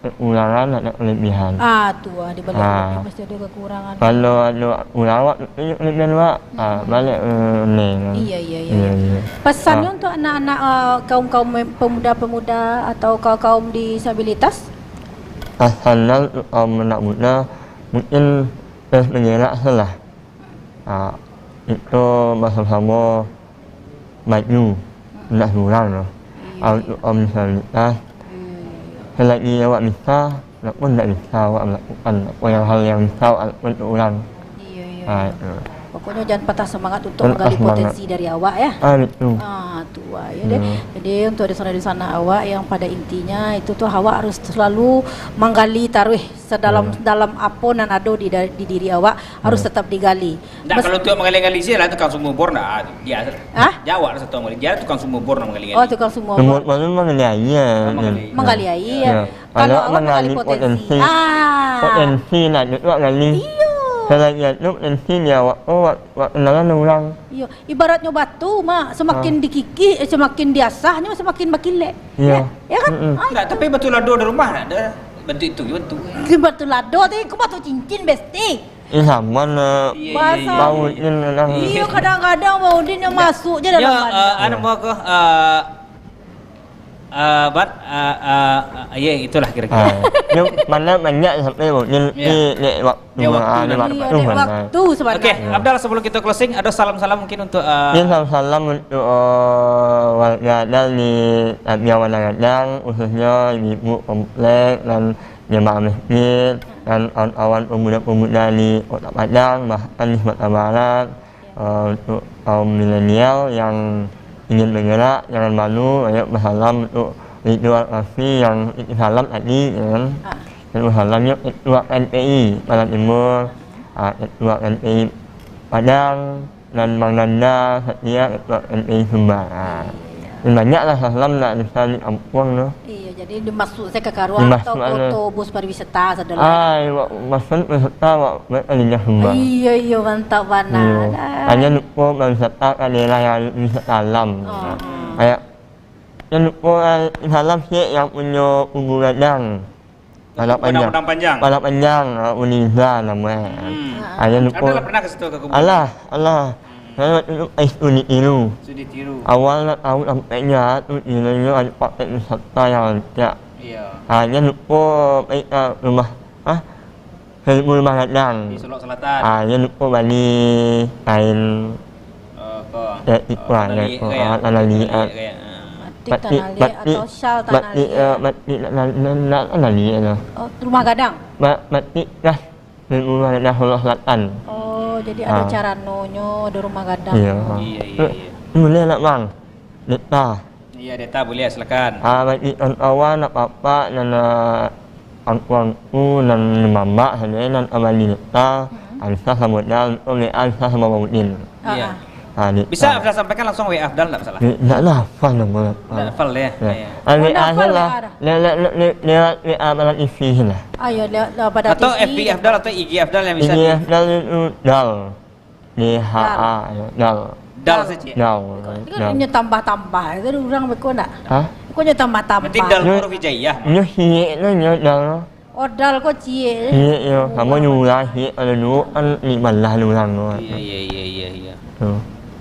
kekurangan ado kelebihan. Ah, tu ah, di baliak kelebihan pasti ado kekurangan. Kalau ado urang awak tunjuak kelebihan awak, ah, baliak, eh, ni. Iyo, iyo, iyo. Iyo, iyo. Pesannyo untuk anak-anak, eh, kaum-kaum mem-, pemuda-pemuda atau kaum-kaum disabilitas? Pasannyo untuk kaum anak mudo, mungkin terus manggerak salah. Ah, itu basamo-samo maju, indak surang doh. Iyo, ah, iyo. Untuk kaum disabilitas, iyo, iyo, iyo, selagi awak bisa, walaupun indak bisa awak malakukan apo yang hal yang bisa awak lakukan untuk urang. Iyo, iyo, ah, iyo, itu. Pokoknyo jan patah semangat untuk manggali potensi dari awak, ya. Ah, betul. Ah, tu, ah, ya deh. Iyo. Jadi, untuk dunsanak-dunsanak awak yang pada intinya itu tu awak harus selalu manggali taruih. Sedalam, dalam apo nan ado di da-, di diri awak, harus tetap digali. Ndak, kalau tu manggali-gali se lah, tukang sumur bor ndak, dia. Hah? Jawab lah satu manggali. Dia tukang sumur bor nak manggali-gali. Oh, tukang sumur bor. Sumur bor tu manggali aia. Oh, manggali aia. Manggali aia. Ya. Kalau awak manggali potensi. Ah. Potensi nak tu awak gali. Iyo. Selagi ado potensi di awak tu, awak, awak kenalan urang. Iyo. Ibaratnyo batu, Mak, semakin dikikih, eh, semakin diasah, nyo semakin bakilek. Iyo. Ya, ya kan? Mm-mm. Ah, ndak, itu. Tapi batu lado di rumah ndak ado bentuk itu, bentuk. Batu lado tu, kok batu cincin, besti. Eh, samo lah. Iyo, iyo, iyo. Bau ni lah. Iyo, kadang-kadang bau ni yang masuk je dalam badan. Yo, eh, anu, mau ke, eh, Ah, but, ah, ah, ah, ya, itulah kira-kira. Ah, nyo, mana banyak sampai mungkin Iya. di, di waktu, Di waktu ah, di nanti. waktu Iya, di mana. waktu Oke, sabananyo. Abdal, sebelum kita closing, ada salam-salam mungkin untuk, ah, Ya, salam-salam untuk, eh, warga Gadang di Tabia Warna Gadang, khususnya ibu komplek dan jemaah masjid, dan kawan-kawan pemuda-pemuda di Kota Padang, bahkan di Sumatera Barat. Eh, untuk kaum milenial yang ingin bergerak, jangan malu, banyak bersalam untuk Ridwan Alfi yang titip salam tadi, ya kan. Ah. Dan bersalamnya Ketua K N P I Padang Timur, ah, Ketua K N P I Padang, dan Bang Nanda Satria, Ketua K N P I Sumbar. Ah. Iya. Dan banyaklah salam nak bisa di kampung tu. Iya, jadi dimasuk saya ke karuang atau Dimasuk anu. foto bus pariwisata, saudara. Ah, iya, wak, maksud wisata, wak, wak, Alina Sumbar. Iya, iya, mantap bana. Iya. Dah. Hanya lupa pariwisata ka daerah yang wisata alam. Oh, oh. Kayak, jangan lupa, eh, salam sih yang punya Kubu Gadang. Padang Padang Panjang. Padang Panjang. Padang Panjang, ah, Uniza namanya. Hmm. Ah, jangan lupa. Adalah pernah ke situ, ke Kubu? Alah, alah. Hmm. Saya waktu tu, eh, studi tiru. Studi tiru. Awal nak tahu sampai nyo tu, nilai nyo ada paket wisata yang rancak. Iya. Ah, jangan lupa, eh, ah, rumah, ah, Seribu Rumah Gadang. Di Solok Selatan. Ah, jangan lupa bali kain. Oh, ko. Eh, itu Oh, ah, tanah ya, liat ko, ko ya. ah, tanah Tanah liat. liat ko ya. Ah. Batik, Batik, tanah liat batik, atau syal tanah batik, liat? eh, batik nak, nak, nak, nak, tanah liat lah. Oh, Rumah Gadang? Ba-, batik lah. Rumah Gadang Solok Selatan. Oh, jadi ada Ah. caranonyo, ada Rumah Gadang. Iya. Iya, iya, iya. Boleh nak, Bang? Deta. Iya, Deta, boleh, silakan. Ah, bagi kawan-kawan, nak bapak, nan, ah, angku-angku, nan mamak, sajo, nan abali Deta, Hmm. Alisa samo Dal, oh, W A Alisa samo Bang Udin. Ah, Iya. ah. Ah, Deta. Bisa Afdal sampaikan langsung W A Afdal, ndak masalah. Di, ndak lah, hafal nama. Ndak hafal, ya? Ya. Iya. Ah, Ndak W A hafal lah. W A dah. Le-, le-, le-, le-, lewat W A Barat T V lah. Ah, ya, lewat, lewat Barat Atau T V F B dah. Afdal atau I G Afdal yang bisa I G di- Afdal itu Dal. D H A, Dal. Dal saja. Dal, Dal. Inyo tambah-tambah, itu urang beko ndak? Hah? Kok nyo tambah-tambah? Berarti Dal Nyo, huruf hijaiyah, Mak? nyo hiek tu, nyo Dal. Oh, Dal ko ciek, eh? Hiek, yo. Samo nyo urang hiek, kalau dulu kan ni malah urang tu. Iya, iya, iya, iya, iya. Tu.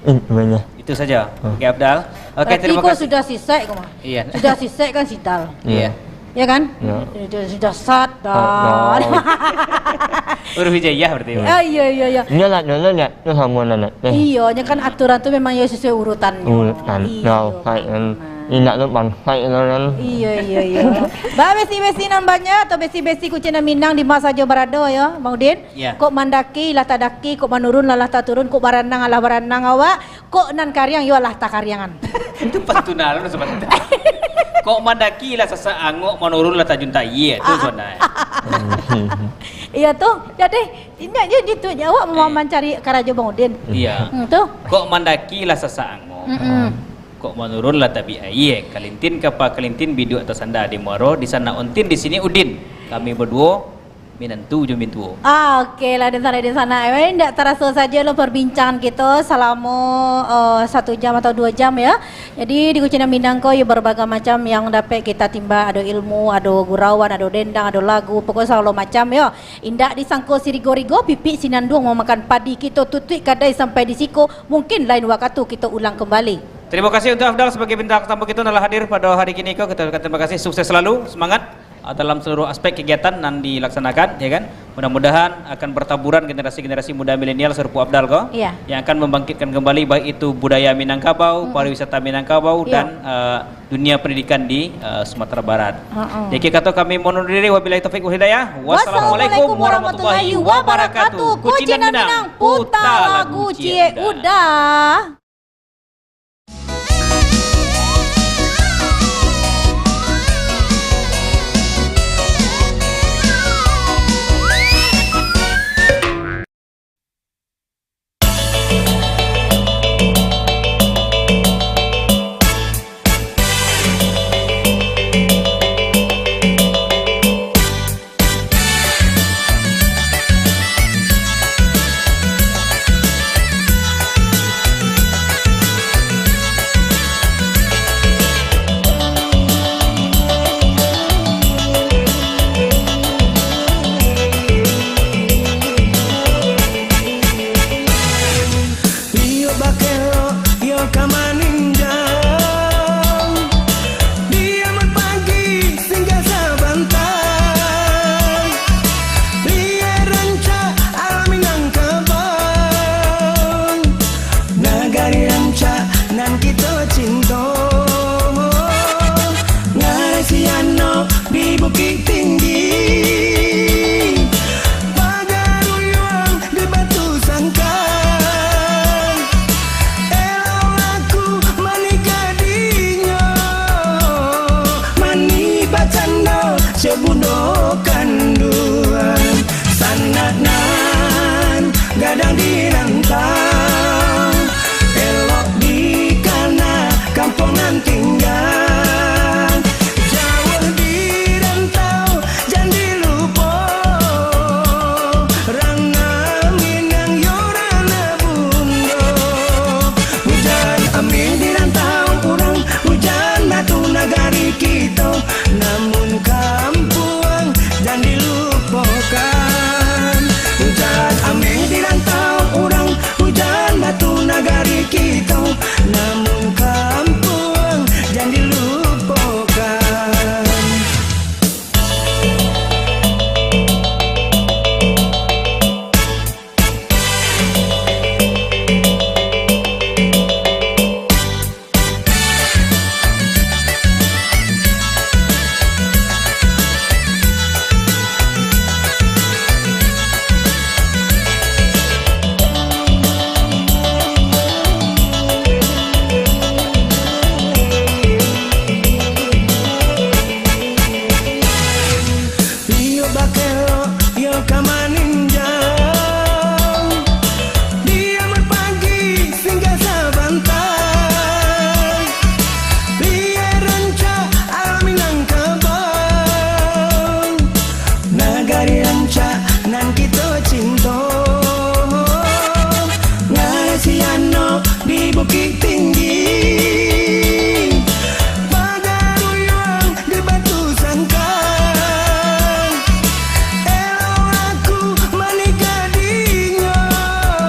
Eh, banyak. Itu saja. Hmm. Oke, Afdal. Oke, Berarti terima kau kasih. sudah sisek kau mah. Iya. Sudah sisek kan si Dal. Iya. Ya kan? Ya. Sudah, sudah sat, Sat, Dal. Dal. Huruf hijaiyah berarti, Mak? Ah, iya, iya, iya. Nyo lah, nyo lah, lihat tu samo nan nak teh. Iya, nyo kan aturan tu memang yo sesuai urutan. Urutan. Iya, Dal, Pak, kan. Mak. Indak tu bangsa itu kan. Iya, iya, iya. Ba, besi-besi nan banyak atau besi-besi kuciang nan minang di ma sajo barado yo, Bang Udin? Iya. Kok mandaki lah tadaki, kok manurun lah, lah taturun, kok baranang lah baranang awak. Kok nan kariang, yo lah takariangan. Itu pantun alun sebenarnya. Kok mandaki lah sasak angok, manurun lah tajun tayie, tu Ah. sebenarnya. Iya tu. Jadi, inyo je gitu je. Awak mau Eh. mancari karajo Bang Udin. Iya. Hmm, tu. Kok mandaki lah sasak angok. Mm-mm. Kok manurun lah tabik aie. Kalintin kapa kalintin, biduak tasanda di muaro, di sana Ontin, di sini Udin. Kami baduo minantu jo mintuo. Ah, oke lah, di sana, di sana. Eh, ndak taraso saja lo perbincangan kito salamo, eh, satu jam atau dua jam, ya. Jadi, di Kuciang Minang ko, yo, berbagai macam yang dapek kita timba. Ado ilmu, ado gurauan, ado dendang, ado lagu. Pokok sagalo macam, yo. Indak disangko sirigo-rigo, pipik sinanduang mamakan padi. Kito tutuik kadai sampai di siko. Mungkin lain wakatu kito ulang kembali. Terima kasih untuk Afdal sebagai bintang tamu kita yang telah hadir pada hari kini ko. Kita ucapkan terima kasih, sukses selalu, semangat. Ah, dalam seluruh aspek kegiatan nan dilaksanakan, ya kan? Mudah-mudahan akan bertaburan generasi-generasi muda milenial serupa Afdal ko, Iya. yang akan membangkitkan kembali baik itu budaya Minangkabau, Mm-mm. pariwisata Minangkabau, Iya. dan, eh, dunia pendidikan di, eh, Sumatera Barat. Mm-mm. Jadi, kito kami mohon undur diri, wabillahi taufik wal hidayah. Wassalamualaikum warahmatullahi wabarakatuh. Kuciang Minang, puta lagu ciek udah.